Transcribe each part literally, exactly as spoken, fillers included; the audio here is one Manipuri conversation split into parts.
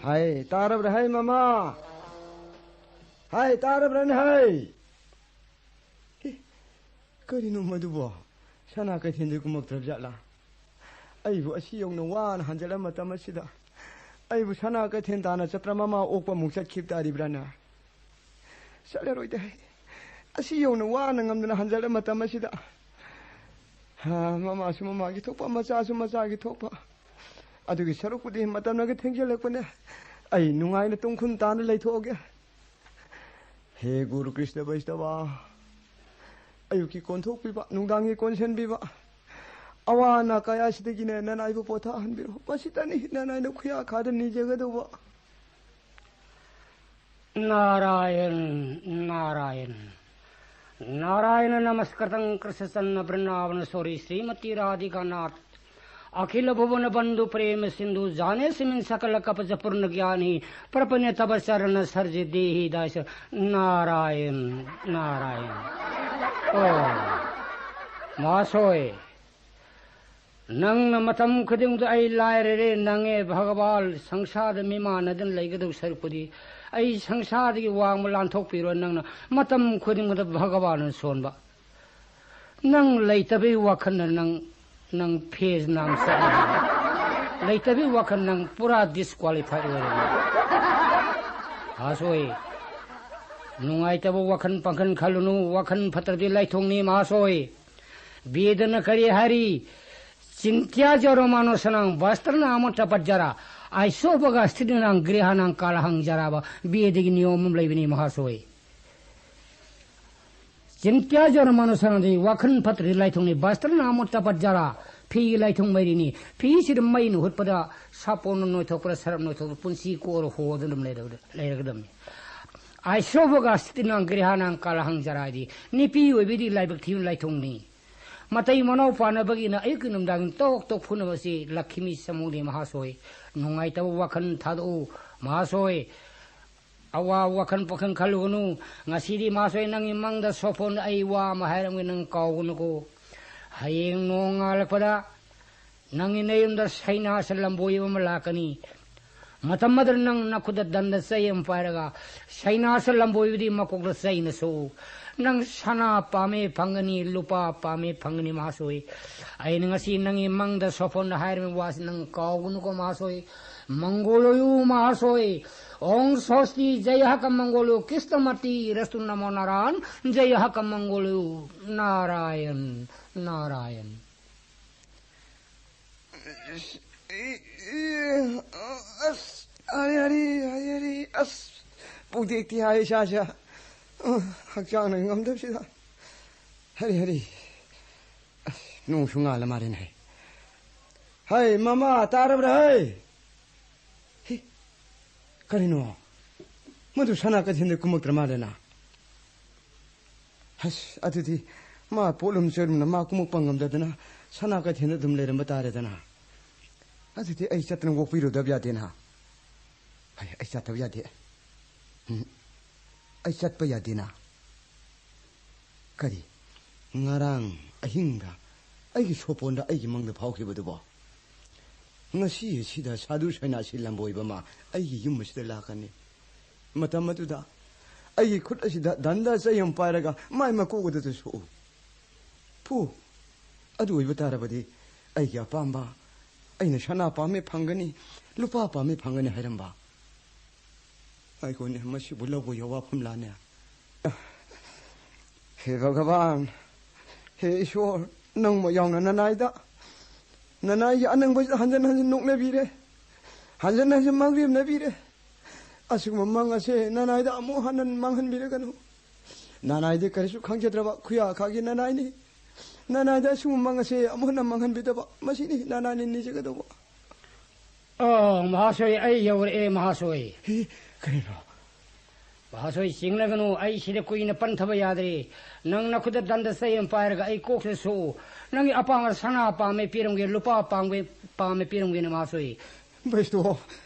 ꯍꯥꯏ, ꯇꯥꯔꯕ꯭ꯔꯥ ꯍꯥꯏ, ꯃꯃꯥ? ꯍꯥꯏ, ꯇꯥꯔꯕ꯭ꯔꯥꯅꯦ ꯍꯥꯏ? ꯍꯦ, ꯀꯔꯤꯅꯣ ꯃꯗꯨꯕꯣ? ꯁꯅꯥ ꯀꯩꯊꯦꯜꯗꯤ ꯀꯨꯝꯃꯛꯇ꯭ꯔꯕ ꯖꯥꯠꯂꯥ? ꯑꯩꯕꯨ ꯑꯁꯤ ꯌꯧꯅ ꯋꯥꯅ ꯍꯟꯖꯤꯜꯂ ꯃꯇꯝ ꯑꯁꯤꯗ, ꯑꯩꯕꯨ ꯁꯅꯥ ꯀꯩꯊꯦꯜ ꯇꯥꯅ ꯆꯠꯇ꯭ꯔ ꯃꯃꯥ ꯑꯣꯛꯄ ꯑꯃꯨꯛ ꯆꯠꯈꯤꯕ ꯇꯥꯔꯤꯕ꯭ꯔꯥꯅꯦ? ꯆꯠꯂꯔꯣꯏꯗ꯫ ꯑꯁꯤ ꯌꯧꯅ ꯋꯥꯅ ꯉꯝꯗꯅ ꯍꯟꯖꯤꯜꯂ ꯃꯇꯝ ꯑꯁꯤꯗ, ꯍꯥ, ꯃꯃꯥꯁꯨ ꯃꯃꯥꯒꯤ ꯊꯣꯛꯄ, ꯃꯆꯥꯁꯨ ꯃꯆꯥꯒꯤ ꯊꯣꯛꯄ꯫ ꯑꯗꯨꯒꯤ ꯁꯔꯨꯛꯄꯨꯗꯤ ꯃꯇꯝꯅꯒ ꯊꯦꯡꯖꯤꯜꯂꯛꯄꯅꯦ꯫ ꯑꯩ ꯅꯨꯡꯉꯥꯏꯅ ꯇꯨꯡꯈꯨꯟ ꯇꯥꯅ ꯂꯩꯊꯣꯛꯑꯒꯦ꯫ ꯍꯦ ꯒꯨꯔꯨ ꯀ꯭ꯔꯤꯁꯅ ꯕꯩꯁꯅꯕ, ꯑꯌꯨꯛꯀꯤ ꯀꯣꯟꯊꯣꯛꯄꯤꯕ, ꯅꯨꯡꯗꯥꯡꯒꯤ ꯀꯣꯟꯁꯤꯟꯕꯤꯕ, ꯑꯋꯥ ꯑꯅꯥ ꯀꯌꯥꯁꯤꯗꯒꯤꯅꯦ ꯅꯅꯥꯏꯕꯨ ꯄꯣꯊꯥꯍꯟꯕꯤꯔꯣ꯫ ꯃꯁꯤꯇꯅꯤ ꯅꯅꯥꯏꯅ ꯈꯨꯌꯥ ꯈꯥꯗ ꯅꯤꯖꯒꯗꯧꯕ꯫ नारायण नारायण नारायण नमस्कृतं कृष्णचन्न वृंदावन सोरी श्रीमती राधिका नाथ अखिल भुवन बंधु प्रेम सिंधु जानेस्मिन सकल कपच पूर्ण ज्ञानी प्रपन्न तव चरण सर्ज देहि दास नारायण नारायण ओ महाशय ꯅꯪꯅ ꯃꯇꯝ ꯈꯨꯗꯤꯡꯗ ꯑꯩ ꯂꯥꯏꯔꯔꯦ ꯅꯪꯉꯦ ꯚꯒꯋꯥꯟ ꯁꯪꯁꯥꯔꯗ ꯃꯤꯃꯥꯟꯅꯗꯅ ꯂꯩꯒꯗꯧ ꯁꯔꯨꯛꯄꯨꯗꯤ ꯑꯩ ꯁꯪꯁꯥꯔꯗꯒꯤ ꯋꯥꯡꯃ ꯂꯥꯟꯊꯣꯛꯄꯤꯔꯣ ꯅꯪꯅ ꯃꯇꯝ ꯈꯨꯗꯤꯡꯃꯛꯇ ꯚꯒꯋꯥꯟꯅ ꯁꯣꯟꯕ ꯅꯪ ꯂꯩꯇꯕꯩ ꯋꯥꯈꯜꯅ ꯅꯪ ꯅꯪ ꯐꯦꯖ ꯅꯥꯝ ꯆꯠꯂꯦ ꯂꯩꯇꯕꯩ ꯋꯥꯈꯜ ꯅꯪ ꯄꯨꯔꯥ ꯗꯤꯁꯀ꯭ꯋꯥꯂꯤꯐꯥꯏ ꯑꯣꯏꯔꯦ ꯃꯍꯥꯁꯣꯏ ꯅꯨꯡꯉꯥꯏꯇꯕ ꯋꯥꯈꯜ ꯄꯥꯡꯈꯜ ꯈꯜꯂꯨꯅꯨ ꯋꯥꯈꯜ ꯐꯠꯇ꯭ꯔꯗꯤ ꯂꯥꯏꯊꯣꯡꯅꯤ ꯃꯍꯥꯁꯣꯏ ꯕꯦꯗꯅ ꯀꯔꯤ ꯍꯥꯏꯔꯤ ꯆꯤꯟꯇ꯭ꯌꯥ ꯖꯔꯣ ꯃꯥꯅꯣ ꯁꯅꯥꯡ ꯕꯁꯇ꯭ꯔꯅ ꯑꯃ ꯇꯄꯠ ꯖꯔꯥ ꯑꯥꯏꯁꯣꯕꯒ ꯁ꯭ꯇꯤꯗꯤꯅꯥꯡ ꯒ꯭ꯔꯤꯍꯥꯅꯥꯡ ꯀꯥꯂꯍꯥꯡ ꯖꯔꯥꯕ ꯕꯦꯗꯒꯤ ꯅꯤꯌꯣꯝ ꯑꯃ ꯂꯩꯕꯅꯤ ꯃꯍꯥꯁꯣꯏ ꯆꯤꯟꯇ꯭ꯌꯥ ꯖꯔꯣ ꯃꯥꯅꯣ ꯁꯅꯥꯡꯗꯤ ꯋꯥꯈꯜ ꯐꯠꯇ꯭ꯔꯗꯤ ꯂꯥꯏꯊꯣꯡꯅꯤ ꯕꯁꯇ꯭ꯔꯅ ꯑꯃ ꯇꯄꯠ ꯖꯔꯥ ꯐꯤꯒꯤ ꯂꯥꯏꯊꯣꯡ ꯃꯩꯔꯤꯅꯤ ꯐꯤꯁꯤꯗ ꯃꯩꯅ ꯍꯨꯠꯄꯗ ꯁꯥꯄꯣꯟꯅ ꯅꯣꯏꯊꯣꯛꯄꯗ ꯁꯔꯞ ꯅꯣꯏꯊꯣꯛꯄꯗ ꯄꯨꯟꯁꯤ ꯀꯣꯔ ꯍꯣꯗꯅ ꯑꯗꯨꯝ ꯂꯩꯔꯒꯗꯕꯅꯤ ꯑꯥꯏꯁꯣꯕꯒ ꯁ꯭ꯇꯤꯗꯤꯅꯥꯡ ꯒ꯭ꯔꯤꯍꯥꯅꯥꯡ ꯀꯥꯂꯍꯥꯡ ꯖꯔꯥꯗꯤ ꯅꯨꯄꯤ ꯑꯣꯏꯕꯤꯗꯤ ꯂꯥꯏꯕꯛ ꯊꯤꯕ ꯂꯥꯏꯊꯣꯡꯅꯤ ꯃꯇꯩ ꯃꯅꯥꯎ ꯄꯥꯟꯅꯕꯒꯤꯅ ꯑꯌꯨꯛꯀꯤ ꯅꯨꯡꯗꯥꯡ ꯇꯣꯛ ꯇꯣꯛ ꯐꯨꯅꯕꯁꯤ ꯂꯛꯈꯤꯃꯤ ꯆꯃꯧꯗꯤ ꯃꯍꯥꯁꯣꯏ ꯅꯨꯡꯉꯥꯏꯇꯕ ꯋꯥꯈꯜ ꯊꯥꯗꯣꯛꯎ ꯃꯍꯥꯁꯣꯏ ꯑꯋꯥ ꯋꯥꯈꯜ ꯄꯥꯈꯜ ꯈꯜꯂꯨꯒꯅꯨ ꯉꯁꯤꯗꯤ ꯃꯍꯥꯁꯣꯏ ꯅꯪꯒꯤ ꯃꯪꯗ ꯁꯣꯐꯣꯟꯗ ꯑꯩ ꯋꯥ ꯑꯃ ꯍꯥꯏꯔꯝꯒꯦ ꯅꯪ ꯀꯥꯎꯒꯅꯨꯀꯣ ꯍꯌꯦꯡ ꯅꯣꯡ ꯉꯥꯜꯂꯛꯄꯗ ꯅꯪꯒꯤ ꯅꯌꯨꯝꯗ ꯁꯩꯅꯥꯁ ꯂꯝꯕꯣꯏꯕ ꯑꯃ ꯂꯥꯛꯀꯅꯤ ꯃꯇꯝ ꯑꯗꯨꯗ ꯅꯪ ꯅꯈꯨꯠꯇ ꯗꯟꯗ ꯆꯩ ꯑꯃ ꯄꯥꯏꯔꯒ ꯁꯩꯅꯥꯁ ꯂꯝꯕꯣꯏꯕꯗꯤ ꯃꯀꯣꯛꯇ ꯆꯩꯅ ꯁꯣꯛꯎ꯫ ꯅꯪ ꯁꯅꯥ ꯄꯥꯝꯃꯦ ꯐꯪꯒꯅꯤ, ꯂꯨꯄꯥ ꯄꯥꯝꯃꯦ ꯐꯪꯒꯅꯤ, ꯃꯍꯥꯁꯣꯏ꯫ ꯑꯩꯅ ꯉꯁꯤ ꯅꯪꯒꯤ ꯃꯪꯗ ꯁꯣꯐꯣꯟꯗ ꯍꯥꯏꯔꯤꯕ ꯋꯥꯁꯤ ꯅꯪ ꯀꯥꯎꯒꯅꯨꯀꯣ, ꯃꯍꯥꯁꯣꯏ꯫ ꯃꯪꯒꯣꯜ ꯑꯣꯏꯌꯨ, ꯃꯍꯥꯁꯣꯏ꯫ ॐ स्वस्ति, जय हक मंगोलो, कृष्णमति रस्तु नमो नारायण, जय हक मंगोलो, नारायण, नारायण। ꯑꯁ, ꯍꯔꯤ ꯍꯔꯤ, ꯍꯔꯤ ꯍꯔꯤ꯫ ꯑꯁ, ꯄꯨꯛꯇꯦꯛꯇꯤ ꯍꯥꯏ ꯏꯁꯥꯁꯦ꯫ ꯑ, ꯍꯛꯆꯥꯡꯅ ꯉꯝꯗꯕꯁꯤꯗ꯫ ꯍꯔꯤ ꯍꯔꯤ꯫ ꯑꯁ, ꯅꯣꯡꯁꯨ ꯉꯥꯜꯂ ꯃꯥꯜꯂꯦꯅꯦ꯫ ꯍꯩ, ꯃꯃꯥ, ꯇꯥꯔꯕ꯭ꯔꯥ ꯍꯩ? ꯍꯤ, ꯀꯔꯤꯅꯣ? ꯃꯗꯨ ꯁꯅꯥ ꯀꯩꯊꯦꯜꯗ ꯀꯨꯝꯃꯛꯇ꯭ꯔ ꯃꯥꯜꯂꯦꯅ꯫ ꯑꯁ, ꯑꯗꯨꯗꯤ ꯃꯥ ꯄꯣꯠꯂꯨꯝ ꯆꯣꯏꯔꯨꯝꯅ ꯃꯥ ꯀꯨꯝꯃꯛꯄ ꯉꯝꯗꯗꯅ ꯁꯅꯥ ꯀꯩꯊꯦꯜꯗ ꯑꯗꯨꯝ ꯂꯩꯔꯝꯕ ꯇꯥꯔꯦꯗꯅ꯫ ꯑꯗꯨꯗꯤ ꯑꯩ ꯆꯠꯇꯅ ꯑꯣꯛꯄꯤꯔꯨꯗꯕ ꯌꯥꯗꯦꯅ꯫ ꯑꯩ, ꯑꯩ ꯆꯠꯇꯕ ꯌꯥꯗꯦ꯫ ꯎꯝ, ꯑꯩ ꯆꯠꯄ ꯌꯥꯗꯦꯅ꯫ ꯀꯔꯤ? ꯉꯔꯥꯡ ꯑꯍꯤꯡꯗ ꯑꯩꯒꯤ ꯁꯣꯄꯣꯟꯗ ꯑꯩꯒꯤ ꯃꯪꯗ ꯐꯥꯎꯈꯤꯕꯗꯨꯕꯣ? ꯉꯁꯤ ꯑꯁꯤꯗ ꯁꯥꯗꯨ ꯁꯩꯅꯥꯁꯤ ꯂꯝꯕꯣꯏꯕ ꯑꯃ ꯑꯩꯒꯤ ꯌꯨꯝ ꯑꯁꯤꯗ ꯂꯥꯛꯀꯅꯤ꯫ ꯃꯇꯝ ꯑꯗꯨꯗ ꯑꯩꯒꯤ ꯈꯨꯠ ꯑꯁꯤꯗ ꯗꯟꯗ ꯆꯩ ꯑꯃ ꯄꯥꯏꯔꯒ ꯃꯥꯏ ꯃꯀꯣꯛ ꯑꯗꯨꯗ ꯁꯣꯛꯎ꯫ ꯐꯨ꯫ ꯑꯗꯨ ꯑꯣꯏꯕ ꯇꯥꯔꯕꯗꯤ ꯑꯩꯒꯤ ꯑꯄꯥꯝꯕ, ꯑꯩꯅ ꯁꯅꯥ ꯄꯥꯝꯃꯦ ꯐꯪꯒꯅꯤ, ꯂꯨꯄꯥ ꯄꯥꯝꯃꯦ ꯐꯪꯒꯅꯤ ꯍꯥꯏꯔꯝꯕ꯫ ꯑꯩꯈꯣꯏꯅ ꯃꯁꯤꯕꯨ ꯂꯧꯕ ꯌꯥꯕ ꯋꯥꯐꯝ ꯂꯥꯅꯦ꯫ ꯍꯦ ꯚꯒꯕꯥꯟ, ꯍꯦ ꯏꯁꯣꯔ, ꯅꯪꯕꯨ ꯌꯥꯎꯅ ꯅꯅꯥꯏꯗ, ꯅꯅꯥꯏꯒꯤ ꯑꯅꯪꯕꯁꯤꯗ ꯍꯟꯖꯤꯟ ꯍꯟꯖꯤꯟ ꯅꯣꯛꯅꯕꯤꯔꯦ, ꯍꯟꯖꯤꯟ ꯍꯟꯖꯤꯟ ꯃꯥꯡꯂꯦꯝꯅꯕꯤꯔꯦ꯫ ꯑꯁꯤꯒꯨꯝꯕ ꯃꯪ ꯑꯁꯦ ꯅꯅꯥꯏꯗ ꯑꯃꯨꯛ ꯍꯟꯅ ꯃꯥꯡꯍꯟꯕꯤꯔꯒꯅꯨ꯫ ꯅꯅꯥꯏꯗꯤ ꯀꯔꯤꯁꯨ ꯈꯪꯖꯗ꯭ꯔꯕ ꯈꯨꯌꯥ ꯈꯥꯒꯤ ꯅꯅꯥꯏꯅꯤ꯫ ꯅꯅꯥꯏꯗ ꯑꯁꯤꯒꯨꯝꯕ ꯃꯪ ꯑꯁꯦ ꯑꯃꯨꯛ ꯍꯟꯅ ꯃꯥꯡꯍꯟꯕꯤꯗꯕ, ꯃꯁꯤꯅꯤ ꯅꯅꯥꯏꯅ ꯅꯤꯖꯒꯗꯧꯕ꯫ ꯑꯣ, ꯃꯍꯥꯁꯣꯏ, ꯑꯩ ꯌꯧꯔꯛꯑꯦ, ꯃꯍꯥꯁꯣꯏ꯫ ꯍꯤ, ꯀꯔꯤꯅꯣ? ꯃꯍꯥꯁꯣꯏ, ꯆꯤꯡꯅꯒꯅꯨ, ꯑꯩ ꯁꯤꯗ ꯀꯨꯏꯅ ꯄꯟꯊꯕ ꯌꯥꯗ꯭ꯔꯦ꯫ ꯅꯪ ꯅꯈꯨꯠꯇ ꯗꯟꯗ ꯆꯩ ꯑꯃ ꯄꯥꯏꯔꯒ ꯑꯩ ꯀꯣꯛꯁꯤꯗ ꯁꯣꯛꯎ꯫ ꯅꯪꯒꯤ ꯑꯄꯥꯝꯕ ꯁꯅꯥ ꯄꯥꯝꯃꯦ ꯄꯤꯔꯝꯒꯦ, ꯂꯨꯄꯥ ꯄꯥꯝꯃꯦ, ꯄꯥꯝꯃꯦ ꯄꯤꯔꯝꯒꯦꯅꯦ, ꯃꯍꯥꯁꯣꯏ꯫ ꯕꯩꯁꯇꯣ,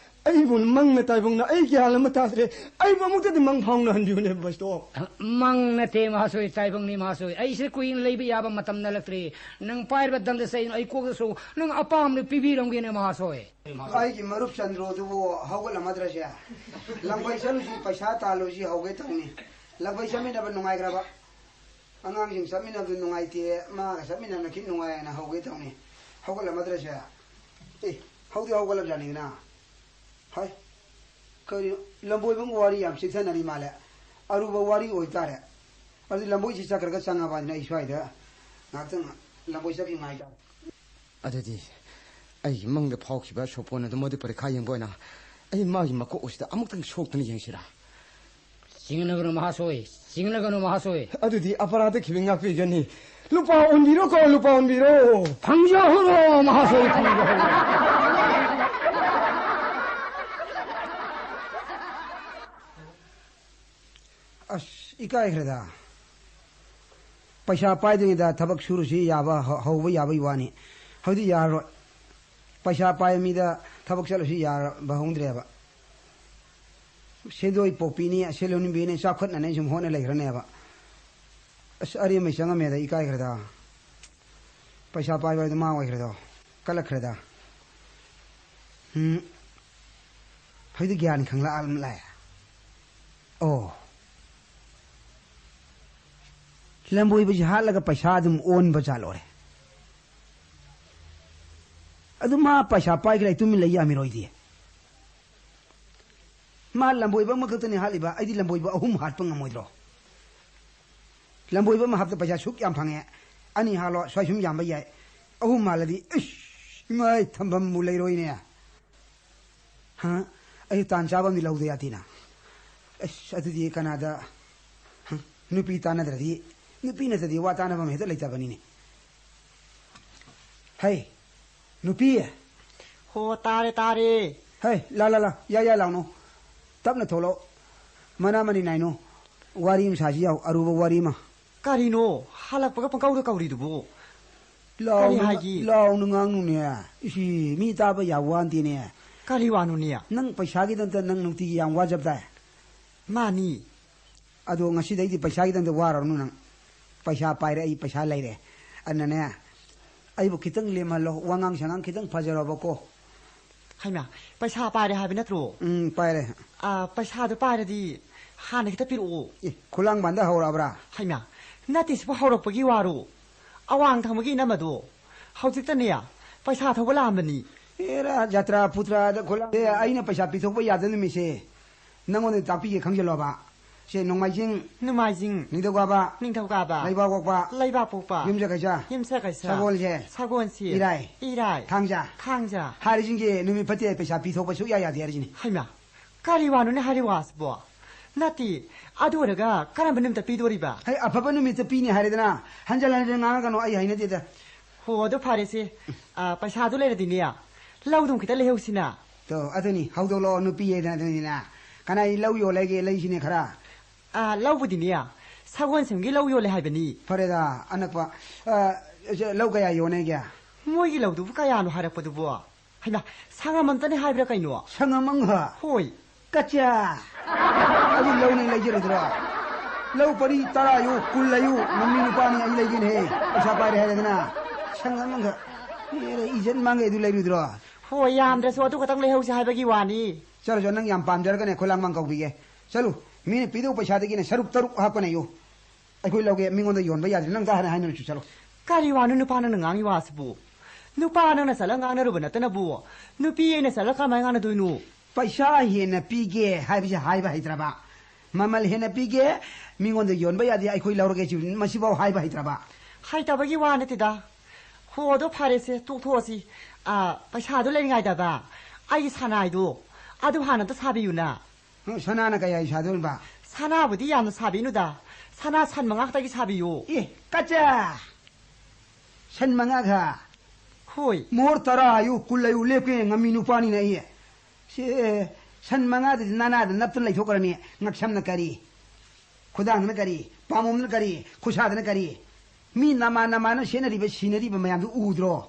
ꯑꯩꯕꯨ ꯃꯪꯅ ꯇꯥꯏꯕꯪꯅ ꯑꯩ ꯒ꯭ꯌꯥꯟ ꯑꯃ ꯇꯥꯗ꯭ꯔꯦ꯫ ꯑꯩꯕꯨ ꯑꯃꯨꯛꯇꯗꯤ ꯃꯪ ꯐꯥꯎꯅꯍꯟꯕꯤꯌꯨꯅꯦ ꯕꯁꯇꯣ꯫ ꯃꯪ ꯅꯠꯇꯦ ꯃꯍꯥꯁꯣꯏ, ꯇꯥꯏꯕꯪꯅꯤ ꯃꯍꯥꯁꯣꯏ꯫ ꯑꯩꯁꯦ ꯀꯨꯏꯅ ꯂꯩꯕ ꯌꯥꯕ ꯃꯇꯝ ꯅꯠꯂꯛꯇ꯭ꯔꯦ꯫ ꯅꯪ ꯄꯥꯏꯔꯤꯕ ꯗꯟꯗ ꯆꯩꯅ ꯑꯩ ꯀꯣꯛꯇꯁꯨ ꯅꯪ ꯑꯄꯥꯝꯕꯗꯨ ꯄꯤꯕꯤꯔꯝꯒꯦꯅꯦ ꯃꯍꯥꯁꯣꯏ꯫ ꯑꯩꯒꯤ ꯃꯔꯨꯞ ꯆꯟꯗ꯭ꯔꯣꯗꯨꯕꯨ ꯍꯧꯒꯠꯂꯝꯃꯗ꯭ꯔꯁꯦ? ꯂꯪꯕꯩ ꯆꯠꯂꯨꯁꯤ, ꯄꯩꯁꯥ ꯇꯥꯜꯂꯨꯁꯤ ꯍꯧꯒꯦ ꯇꯧꯅꯤ꯫ ꯂꯪꯕꯩ ꯆꯠꯃꯤꯟꯅꯕ ꯅꯨꯡꯉꯥꯏꯈ꯭ꯔꯕ? ꯑꯉꯥꯡꯁꯤꯡ ꯆꯠꯃꯤꯟꯅꯕꯗꯨ ꯅꯨꯡꯉꯥꯏꯇꯦ, ꯃꯥꯒ ꯆꯠꯃꯤꯟꯅꯕꯅ ꯈꯤꯠ ꯅꯨꯡꯉꯥꯏꯌꯦꯅ ꯍꯧꯒꯦ ꯇꯧꯅꯤ꯫ ꯍꯧꯒꯠꯂꯝꯃꯗ꯭ꯔꯁꯦ? ꯑꯦ, ꯍꯧꯗꯤ ꯍꯧꯒꯠꯂꯕꯖꯥꯠꯅꯤꯗꯅ꯫ ꯍꯥꯏ, ꯀꯔꯤꯅꯣ? ꯂꯝꯕꯣꯏꯕꯒ ꯋꯥꯔꯤ ꯌꯥꯝ ꯆꯤꯛꯊꯅꯔꯤ ꯃꯥꯜꯂꯦ꯫ ꯑꯔꯨꯕ ꯋꯥꯔꯤ ꯑꯣꯏꯇꯥꯔꯦ꯫ ꯑꯗꯨꯗꯤ ꯂꯝꯕꯣꯏꯁꯤ ꯆꯠꯈ꯭ꯔꯒ ꯆꯪꯉꯕ ꯍꯥꯏꯗꯨꯅ ꯑꯩ ꯁ꯭ꯋꯥꯏꯗ ꯉꯥꯏꯍꯥꯛꯇꯪ ꯂꯝꯕꯣꯏ ꯆꯠꯈꯤ ꯉꯥꯏꯇꯥꯔꯦ꯫ ꯑꯗꯨꯗꯤ ꯑꯩꯒꯤ ꯃꯪꯗ ꯐꯥꯎꯈꯤꯕ ꯁꯣꯄꯣꯟ ꯑꯗꯨ ꯃꯗꯨ ꯄꯔꯤꯈꯥ ꯌꯦꯡꯕ ꯑꯣꯏꯅ ꯑꯩ ꯃꯥꯒꯤ ꯃꯀꯣꯛ ꯑꯁꯤꯗ ꯑꯃꯨꯛꯇꯪ ꯁꯣꯛꯇꯨꯅ ꯌꯦꯡꯁꯤꯔꯥ? ꯆꯤꯡꯅꯒꯅꯨ ꯃꯍꯥꯁꯣꯏ, ꯆꯤꯡꯅꯒꯅꯨ ꯃꯍꯥꯁꯣꯏ꯫ ꯑꯗꯨꯗꯤ ꯑꯄꯔꯥꯙ ꯈꯤꯕꯤ ꯉꯥꯛꯄꯤꯒꯅꯤ꯫ ꯂꯨꯄꯥ ꯑꯣꯟꯕꯤꯔꯣꯀꯣ, ꯂꯨꯄꯥ ꯑꯣꯟꯕꯤꯔꯣ꯫ ꯐꯪꯖꯍꯧꯔꯣ ꯃꯍꯥꯁꯣꯏ, ꯐꯪꯖꯍꯧꯔꯣ꯫ ꯑꯁ, ꯏꯀꯥꯏꯈ꯭ꯔꯦꯗ꯫ ꯄꯩꯁꯥ ꯄꯥꯏꯗ꯭ꯔꯤꯉꯩꯗ ꯊꯕꯛ ꯁꯨꯔꯨꯁꯤ ꯌꯥꯕ, ꯍ-, ꯍꯧꯕ ꯌꯥꯕꯒꯤ ꯋꯥꯅꯤ꯫ ꯍꯧꯖꯤꯛ ꯌꯥꯔꯔꯣꯏ꯫ ꯄꯩꯁꯥ ꯄꯥꯏꯕ ꯃꯤꯗ ꯊꯕꯛ ꯆꯠꯂꯨꯁꯤ ꯌꯥꯕ ꯍꯧꯗ꯭ꯔꯦꯕ꯫ ꯁꯦꯟꯗꯣꯏ ꯄꯣꯛꯄꯤꯅꯤ, ꯁꯦꯜ ꯍꯨꯟꯕꯤꯅꯤ, ꯆꯥꯎꯈꯠꯅꯅꯤ ꯁꯨꯝ ꯍꯣꯠꯅ ꯂꯩꯈ꯭ꯔꯅꯦꯕ꯫ ꯑꯁ, ꯑꯔꯦꯝꯕꯩ ꯆꯪꯉꯝꯃꯦꯗ, ꯏꯀꯥꯏꯈ꯭ꯔꯦꯗ꯫ ꯄꯩꯁꯥ ꯄꯥꯏꯕ ꯍꯥꯏꯗꯣ ꯃꯥꯡ ꯑꯣꯏꯈ꯭ꯔꯦꯗꯣ, ꯀꯜꯂꯛꯈ꯭ꯔꯦꯗ꯫ ꯎꯝ꯫ ꯍꯧꯖꯤꯛꯇꯤ ꯒ꯭ꯌꯥꯟ ꯈꯪꯂꯛꯑ ꯂꯥꯛꯑꯦ꯫ ꯑꯣ꯫ ꯂꯝꯕꯣꯏꯕꯁꯤ ꯍꯥꯠꯂꯒ ꯄꯩꯁꯥ ꯑꯗꯨꯝ ꯑꯣꯟꯕ ꯖꯥꯠꯂꯣꯔꯦ꯫ ꯑꯗꯨ ꯃꯥ ꯄꯩꯁꯥ ꯄꯥꯏꯈ꯭ꯔꯦ, ꯇꯨꯃꯤꯟ ꯂꯩ ꯌꯥꯃꯤꯔꯣꯏꯗꯤ꯫ ꯃꯥ ꯂꯝꯕꯣꯏꯕ ꯑꯃꯈꯛꯇꯅꯤ ꯍꯥꯠꯂꯤꯕ, ꯑꯩꯗꯤ ꯂꯝꯕꯣꯏꯕ ꯑꯍꯨꯝ ꯍꯥꯠꯄ ꯉꯝꯃꯣꯏꯗ꯭ꯔꯣ? ꯂꯝꯕꯣꯏꯕ ꯑꯃ ꯍꯥꯠꯄꯗ ꯄꯩꯁꯥ ꯁꯨꯛ ꯌꯥꯝ ꯐꯪꯉꯦ꯫ ꯑꯅꯤ ꯍꯥꯠꯂꯣ, ꯁ꯭ꯋꯥꯏ ꯁꯨꯝ ꯌꯥꯝꯕ ꯌꯥꯏ꯫ ꯑꯍꯨꯝ ꯍꯥꯠꯂꯗꯤ, ꯏꯁ, ꯏꯃꯥꯏ, ꯊꯝꯐꯝꯕꯨ ꯂꯩꯔꯣꯏꯅꯦ꯫ ꯍꯥ? ꯑꯩ ꯇꯥꯟ ꯆꯥꯕ ꯑꯃꯗꯤ ꯂꯧꯗ ꯌꯥꯗꯦꯅ꯫ ꯑꯁ, ꯑꯗꯨꯗꯤ ꯀꯅꯥꯗ? ꯍꯥ? ꯅꯨꯄꯤ ꯇꯥꯟꯅꯗ꯭ꯔꯗꯤ, ꯅꯨꯄꯤ ꯅꯠꯇ꯭ꯔꯗꯤ ꯋꯥ ꯇꯥꯟꯅꯕ ꯑꯃ ꯍꯦꯛꯇ ꯂꯩꯇꯕꯅꯤꯅꯦ꯫ ꯍꯩ, ꯅꯨꯄꯤ! ꯍꯣ, ꯇꯥꯔꯦ, ꯇꯥꯔꯦ꯫ ꯍꯩ, ꯂꯥ, ꯂꯥ, ꯂꯥ, ꯌꯥ, ꯌꯥ ꯂꯥꯎꯅꯨ꯫ ꯇꯞꯅ ꯊꯣꯛꯂꯛꯑꯣ꯫ ꯃꯅꯥ ꯃꯅꯤ ꯅꯥꯏꯅꯨ꯫ ꯋꯥꯔꯤ ꯑꯃ ꯁꯥꯁꯤ ꯌꯥꯎ, ꯑꯔꯨꯕ ꯋꯥꯔꯤ ꯑꯃ꯫ ꯀꯔꯤꯅꯣ? ꯍꯜꯂꯛꯄꯒ ꯄꯪꯀꯧꯗ ꯀꯧꯔꯤꯗꯨꯕꯨ? ꯂꯥꯎꯅ ꯀꯔꯤ ꯉ-, ꯍꯥꯏꯒꯦ? ꯂꯥꯎꯅ ꯉꯥꯡꯅꯨꯅꯦ꯫ ꯏꯁꯤ, ꯃꯤ ꯇꯥꯕ ꯌꯥꯕ ꯋꯥ ꯅꯠꯇꯦꯅꯦ꯫ ꯀꯔꯤ ꯋꯥꯅꯣꯅꯦ? ꯅꯪ ꯄꯩꯁꯥꯒꯤꯗꯃꯛꯇ ꯅꯪ ꯅꯨꯡꯇꯤꯒꯤ ꯌꯥꯝ ꯋꯥꯖꯕꯗꯥꯏ? ꯃꯥꯅꯤ꯫ ꯑꯗꯣ ꯉꯁꯤꯗꯩꯗꯤ ꯄꯩꯁꯥꯒꯤꯗꯃꯛꯇ ꯋꯥꯔꯨꯔꯅꯨ ꯅꯪ꯫ ꯄꯩꯁꯥ ꯄꯥꯏꯔꯦ ꯑꯩ, ꯄꯩꯁꯥ ꯂꯩꯔꯦ꯫ ꯑꯗꯨꯅꯅꯦ, ꯑꯩꯕꯨ ꯈꯤꯇꯪ ꯂꯦꯝꯍꯜꯂꯣ, ꯋꯥꯉꯥꯡ ꯁꯉꯥꯡ ꯈꯤꯇꯪ ꯐꯖꯔꯕꯀꯣ꯫ ꯍꯩꯃꯥ, ꯄꯩꯁꯥ ꯄꯥꯏꯔꯦ ꯍꯥꯏꯕ ꯅꯠꯇ꯭ꯔꯣ? ꯎꯝ, ꯄꯥꯏꯔꯦ꯫ ꯑꯥ, ꯄꯩꯁꯥꯗꯣ ꯄꯥꯏꯔꯗꯤ ꯍꯥꯟꯅ ꯈꯤꯇ ꯄꯤꯔꯛꯑꯣ꯫ ꯑꯦ, ꯈꯨꯂꯥꯡꯕꯥꯟꯗ ꯍꯧꯔꯛꯑꯕ꯭ꯔꯥ? ꯍꯩꯃꯥ, ꯅꯠꯇꯦ, ꯁꯤꯕꯨ ꯍꯧꯔꯛꯄꯒꯤ ꯋꯥꯔꯣ? ꯑꯋꯥꯡ ꯊꯪꯕꯒꯤ ꯏꯅꯝꯃꯗꯣ ꯍꯧꯖꯤꯛꯇꯅꯦ ꯄꯩꯁꯥ ꯊꯧꯕ ꯂꯥꯛꯑꯝꯕꯅꯤ꯫ ꯑꯦꯔꯥ, ꯖꯇ꯭ꯔꯥ ꯄꯨꯇ꯭ꯔꯥꯗ ꯈꯨꯂꯥꯡ-, ꯑꯦ, ꯑꯩꯅ ꯄꯩꯁꯥ ꯄꯤꯊꯣꯛꯄ ꯌꯥꯗꯕ ꯅꯨꯃꯤꯠꯁꯦ ꯅꯪꯉꯣꯟꯗ ꯇꯥꯛꯄꯤꯒꯦ, ꯈꯪꯖꯜꯂꯣꯕ꯫ ꯁꯦ, ꯅꯣꯡꯃꯥꯏꯖꯤꯡ, ꯅꯣꯡꯃꯥꯏꯖꯤꯡ, ꯅꯤꯡꯊꯧꯀꯥꯕ, ꯅꯤꯡꯊꯧꯀꯥꯕ, ꯂꯩꯕꯥꯛꯄꯣꯛꯄ, ꯂꯩꯕꯥꯛꯄꯣꯛꯄ, ꯌꯨꯝꯁꯀꯩꯁ, ꯌꯨꯝꯁꯀꯩꯁ, ꯁꯒꯣꯜꯁꯦ, ꯁꯒꯣꯜꯁꯦ, ꯏꯔꯥꯏ, ꯏꯔꯥꯏ, ꯊꯥꯡꯖ, ꯊꯥꯡꯖ ꯍꯥꯏꯔꯤꯁꯤꯡꯁꯦ ꯅꯨꯃꯤꯠ ꯐꯠꯇꯦ, ꯄꯩꯁꯥ ꯄꯤꯊꯣꯛꯄ ꯁꯨꯛꯌꯥ ꯌꯥꯗꯦ ꯍꯥꯏꯔꯤꯁꯤꯅꯤ꯫ ꯍꯩꯃꯥ, ꯀꯔꯤ ꯋꯥꯅꯣꯅꯦ ꯍꯥꯏꯔꯤ ꯋꯥꯁꯤꯕꯣ? ꯅꯠꯇꯦ, ꯑꯗꯨ ꯑꯣꯏꯔꯒ ꯀꯔꯝꯕ ꯅꯨꯃꯤꯠꯇ ꯄꯤꯗꯣꯔꯤꯕ? ꯍꯩ, ꯑꯐꯕ ꯅꯨꯃꯤꯠꯇ ꯄꯤꯅꯤ ꯍꯥꯏꯔꯦꯗꯅ, ꯍꯟꯖꯟ ꯍꯟꯖꯟ ꯉꯥꯡꯉꯛꯀꯅꯨ, ꯑꯩ ꯍꯩꯅꯗꯦꯗ꯫ ꯍꯣ, ꯑꯗꯨ ꯐꯔꯦꯁꯦ꯫ ꯑ, ꯄꯩꯁꯥꯗꯨ ꯂꯩꯔꯗꯤꯅꯦ, ꯂꯧꯗꯨꯝ ꯈꯤꯇ ꯂꯩꯍꯧꯁꯤꯅ꯫ ꯇꯣ, ꯑꯗꯨꯅꯤ, ꯍꯧꯗꯣꯛꯂꯛꯑꯣ, ꯅꯨꯄꯤ ꯍꯥꯏꯗꯅ ꯑꯗꯨꯅꯤꯅ꯫ ꯀꯅꯥꯏ ꯂꯧ ꯌꯣꯜꯂꯦꯒꯦ, ꯂꯩꯁꯤꯅꯦ ꯈꯔ꯫ ꯑ, ꯂꯧꯕꯨꯗꯤꯅꯦ, ꯁꯒꯣꯜꯁꯦꯝꯒꯤ ꯂꯧ ꯌꯣꯜꯂꯦ ꯍꯥꯏꯕꯅꯤ꯫ ꯐꯔꯦꯗ, ꯑꯅꯛꯄ, ꯑ, ꯂꯧ ꯀꯌꯥ ꯌꯣꯟꯅꯦꯒꯦ? ꯃꯣꯏꯒꯤ ꯂꯧꯗꯨꯕꯨ ꯀꯌꯥꯅꯣ ꯍꯥꯏꯔꯛꯄꯗꯨꯕꯣ? ꯍꯩꯃꯥ, ꯁꯪꯉꯝ ꯑꯝꯇꯅꯦ ꯍꯥꯏꯕ꯭ꯔꯥ ꯀꯩꯅꯣ? ꯁꯪꯉꯝ ꯑꯃꯒ? ꯍꯣꯏ꯫ ꯀꯆꯥ! ꯑꯗꯨ ꯂꯧꯅꯦ ꯂꯩꯖꯔꯨꯗ꯭ꯔꯣ? ꯂꯧ ꯄꯔꯤ ꯇꯔꯥ ꯌꯨ, ꯀꯨꯟ ꯂꯩꯌꯨ, ꯃꯃꯤ ꯅꯨꯄꯥꯅꯤ ꯑꯩ ꯂꯩꯒꯦꯅꯦꯍꯦ꯫ ꯄꯩꯁꯥ ꯄꯥꯏꯔꯦ ꯍꯥꯏꯔꯦꯗꯅ꯫ ꯁꯪꯉꯝ ꯑꯃꯒ꯫ ꯑꯦꯔꯦ, ꯏꯖꯠ ꯃꯥꯡꯒꯦ ꯑꯗꯨ ꯂꯩꯔꯨꯗ꯭ꯔꯣ? ꯍꯣꯏ, ꯌꯥꯝꯗ꯭ꯔꯁꯨ ꯑꯗꯨ ꯈꯛꯇꯪ ꯂꯩꯍꯧꯁꯦ ꯍꯥꯏꯕꯒꯤ ꯋꯥꯅꯤ꯫ ꯆꯠꯂꯨ, ꯆꯠꯂꯨ, ꯅꯪ ꯌꯥꯝ ꯄꯥꯝꯖꯔꯒꯅꯦ, ꯈꯨꯂꯥꯡ ꯃꯥꯡ ꯀꯧꯕꯤꯒꯦ꯫ ꯆꯠꯂꯨ, ꯃꯤꯅ ꯄꯤꯗꯧ ꯄꯩꯁꯥꯗꯒꯤꯅꯦ ꯁꯔꯨꯛ ꯇꯔꯨꯛ ꯍꯥꯞꯀꯅꯦꯌꯨ꯫ ꯑꯩꯈꯣꯏ ꯂꯧꯒꯦ, ꯃꯤꯉꯣꯟꯗ ꯌꯣꯟꯕ ꯌꯥꯗ꯭ꯔꯦ꯫ ꯅꯪ ꯇ ꯍꯥꯟꯅ ꯍꯥꯏꯅꯔꯨꯆꯣ, ꯆꯠꯂꯣ꯫ ꯀꯔꯤ ꯋꯥꯅꯣ ꯅꯨꯄꯥ ꯅꯪꯅ ꯉꯥꯡꯉꯤ ꯋꯥꯁꯤꯕꯨ? ꯅꯨꯄꯥ ꯅꯪꯅ ꯆꯠꯂ ꯉꯥꯡꯅꯔꯨꯕ ꯅꯠꯇꯅꯕꯨ, ꯅꯨꯄꯤ ꯑꯩꯅ ꯆꯠꯂ ꯀꯃꯥꯏ ꯉꯥꯡꯅꯗꯣꯏꯅꯣ? ꯄꯩꯁꯥ ꯍꯦꯟꯅ ꯄꯤꯒꯦ ꯍꯥꯏꯕꯁꯦ ꯍꯥꯏꯕ ꯍꯩꯇ꯭ꯔꯕ? ꯃꯃꯜ ꯍꯦꯟꯅ ꯄꯤꯒꯦ, ꯃꯤꯉꯣꯟꯗ ꯌꯣꯟꯕ ꯌꯥꯗꯦ, ꯑꯩꯈꯣꯏ ꯂꯧꯔꯒꯦ, ꯁꯤ, ꯃꯁꯤꯐꯥꯎ ꯍꯥꯏꯕ ꯍꯩꯇ꯭ꯔꯕ? ꯍꯩꯇꯕꯒꯤ ꯋꯥ ꯅꯠꯇꯦꯗ꯫ ꯍꯣ, ꯑꯗꯣ ꯐꯔꯦꯁꯦ, ꯇꯣꯛꯊꯣꯛꯑꯁꯤ꯫ ꯑꯥ, ꯄꯩꯁꯥꯗꯣ ꯂꯩꯔꯤꯉꯩꯗꯕ ꯑꯩꯒꯤ ꯁꯅꯥꯏꯗꯣ ꯑꯗꯨ ꯍꯥꯟꯅ ꯑꯝꯇ ꯁꯥꯕꯤꯌꯨꯅ꯫ ꯎꯝ, ꯁꯅꯥꯅ ꯀꯌꯥꯒꯤ ꯁꯥꯗꯣꯏꯕ? ꯁꯅꯥꯕꯨꯗꯤ ꯌꯥꯝꯅ ꯁꯥꯕꯤꯅꯨꯗ, ꯁꯅꯥ ꯁꯟ ꯃꯉꯥ ꯈꯛꯇꯒꯤ ꯁꯥꯕꯤꯌꯨ꯫ ꯑꯦ, ꯀꯆꯥ! ꯁꯟ ꯃꯉꯥ ꯈꯛ? ꯍꯣꯏ꯫ ꯃꯣꯍꯣꯔ ꯇꯔꯥ ꯍꯥꯏꯌꯨ, ꯀꯨꯟ ꯍꯥꯏꯌꯨ, ꯂꯦꯞꯀꯦ ꯉꯝꯃꯤ ꯅꯨꯄꯥꯅꯤꯅ ꯑꯩ꯫ ꯁꯦ, ꯁꯟ ꯃꯉꯥꯗꯨꯗꯤ ꯅꯅꯥꯗ ꯅꯞꯇꯅ ꯂꯩꯊꯣꯛꯈ꯭ꯔꯅꯤ꯫ ꯉꯛꯁꯝꯅ ꯀꯔꯤ, ꯈꯨꯗꯥꯡꯗꯅ ꯀꯔꯤ, ꯄꯥꯝꯕꯣꯝꯗꯅ ꯀꯔꯤ, ꯈꯨꯠꯁꯥꯗꯅ ꯀꯔꯤ? ꯃꯤ ꯅꯃꯥ ꯅꯃꯥꯅ ꯁꯦꯠꯅꯔꯤꯕ ꯁꯤꯅꯔꯤꯕ ꯃꯌꯥꯝꯗꯨ ꯎꯗ꯭ꯔꯣ?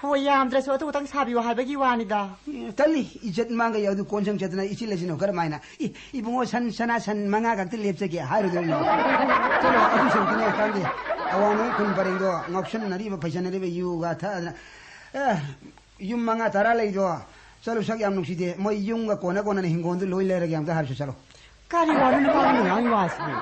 ꯍꯣꯏ, ꯌꯥꯝꯗ꯭ꯔꯁꯨ ꯑꯗꯨ ꯈꯛꯇꯪ ꯁꯥꯕꯤꯌꯣ ꯍꯥꯏꯕꯒꯤ ꯋꯥꯅꯤꯗ꯫ ꯑꯦ, ꯇꯜꯂꯤ, ꯏꯖꯠ ꯃꯥꯡꯒꯩ ꯑꯗꯨ ꯀꯣꯟ ꯁꯪ ꯆꯠꯇꯅ ꯏꯆꯤꯜ ꯑꯁꯤꯅ ꯀꯔꯝꯍꯥꯏꯅ? ꯏ, ꯏꯕꯨꯡꯉꯣ, ꯁꯟ, ꯁꯅꯥ ꯁꯟ ꯃꯉꯥ ꯈꯛꯇ ꯂꯦꯞꯆꯒꯦ ꯍꯥꯏꯔꯨꯗꯣꯏꯅꯣ? ꯆꯠꯂꯣ, ꯑꯗꯨ ꯁꯔꯨꯛꯇꯤꯅꯦ, ꯀꯥꯟꯗꯦ꯫ ꯑꯋꯥꯡꯂꯣꯝ ꯈꯨꯟ ꯄꯔꯦꯡꯗꯣ ꯉꯥꯎꯁꯟꯅꯔꯤꯕ, ꯐꯩꯁꯟꯅꯔꯤꯕ, ꯌꯨꯒ ꯊꯛꯑꯗꯅ꯫ ꯑꯦ, ꯌꯨꯝ ꯃꯉꯥ ꯇꯔꯥ ꯂꯩꯗꯣ, ꯆꯠꯂꯨ, ꯁꯛ ꯌꯥꯝ ꯅꯨꯡꯁꯤꯗꯦ꯫ ꯃꯣꯏ ꯌꯨꯝꯒ ꯀꯣꯟꯅ ꯀꯣꯟꯅꯅ ꯍꯤꯡꯒꯣꯜꯗꯨ ꯂꯣꯏ ꯂꯩꯔꯒꯦ, ꯑꯝꯇ ꯍꯥꯏꯔꯨꯁꯨ ꯆꯠꯂꯣ꯫ ꯀꯔꯤ ꯋꯥꯅꯣ ꯅꯨꯄꯥꯗꯨꯅ ꯉꯥꯡꯉꯤ ꯋꯥꯁꯤꯕꯨ?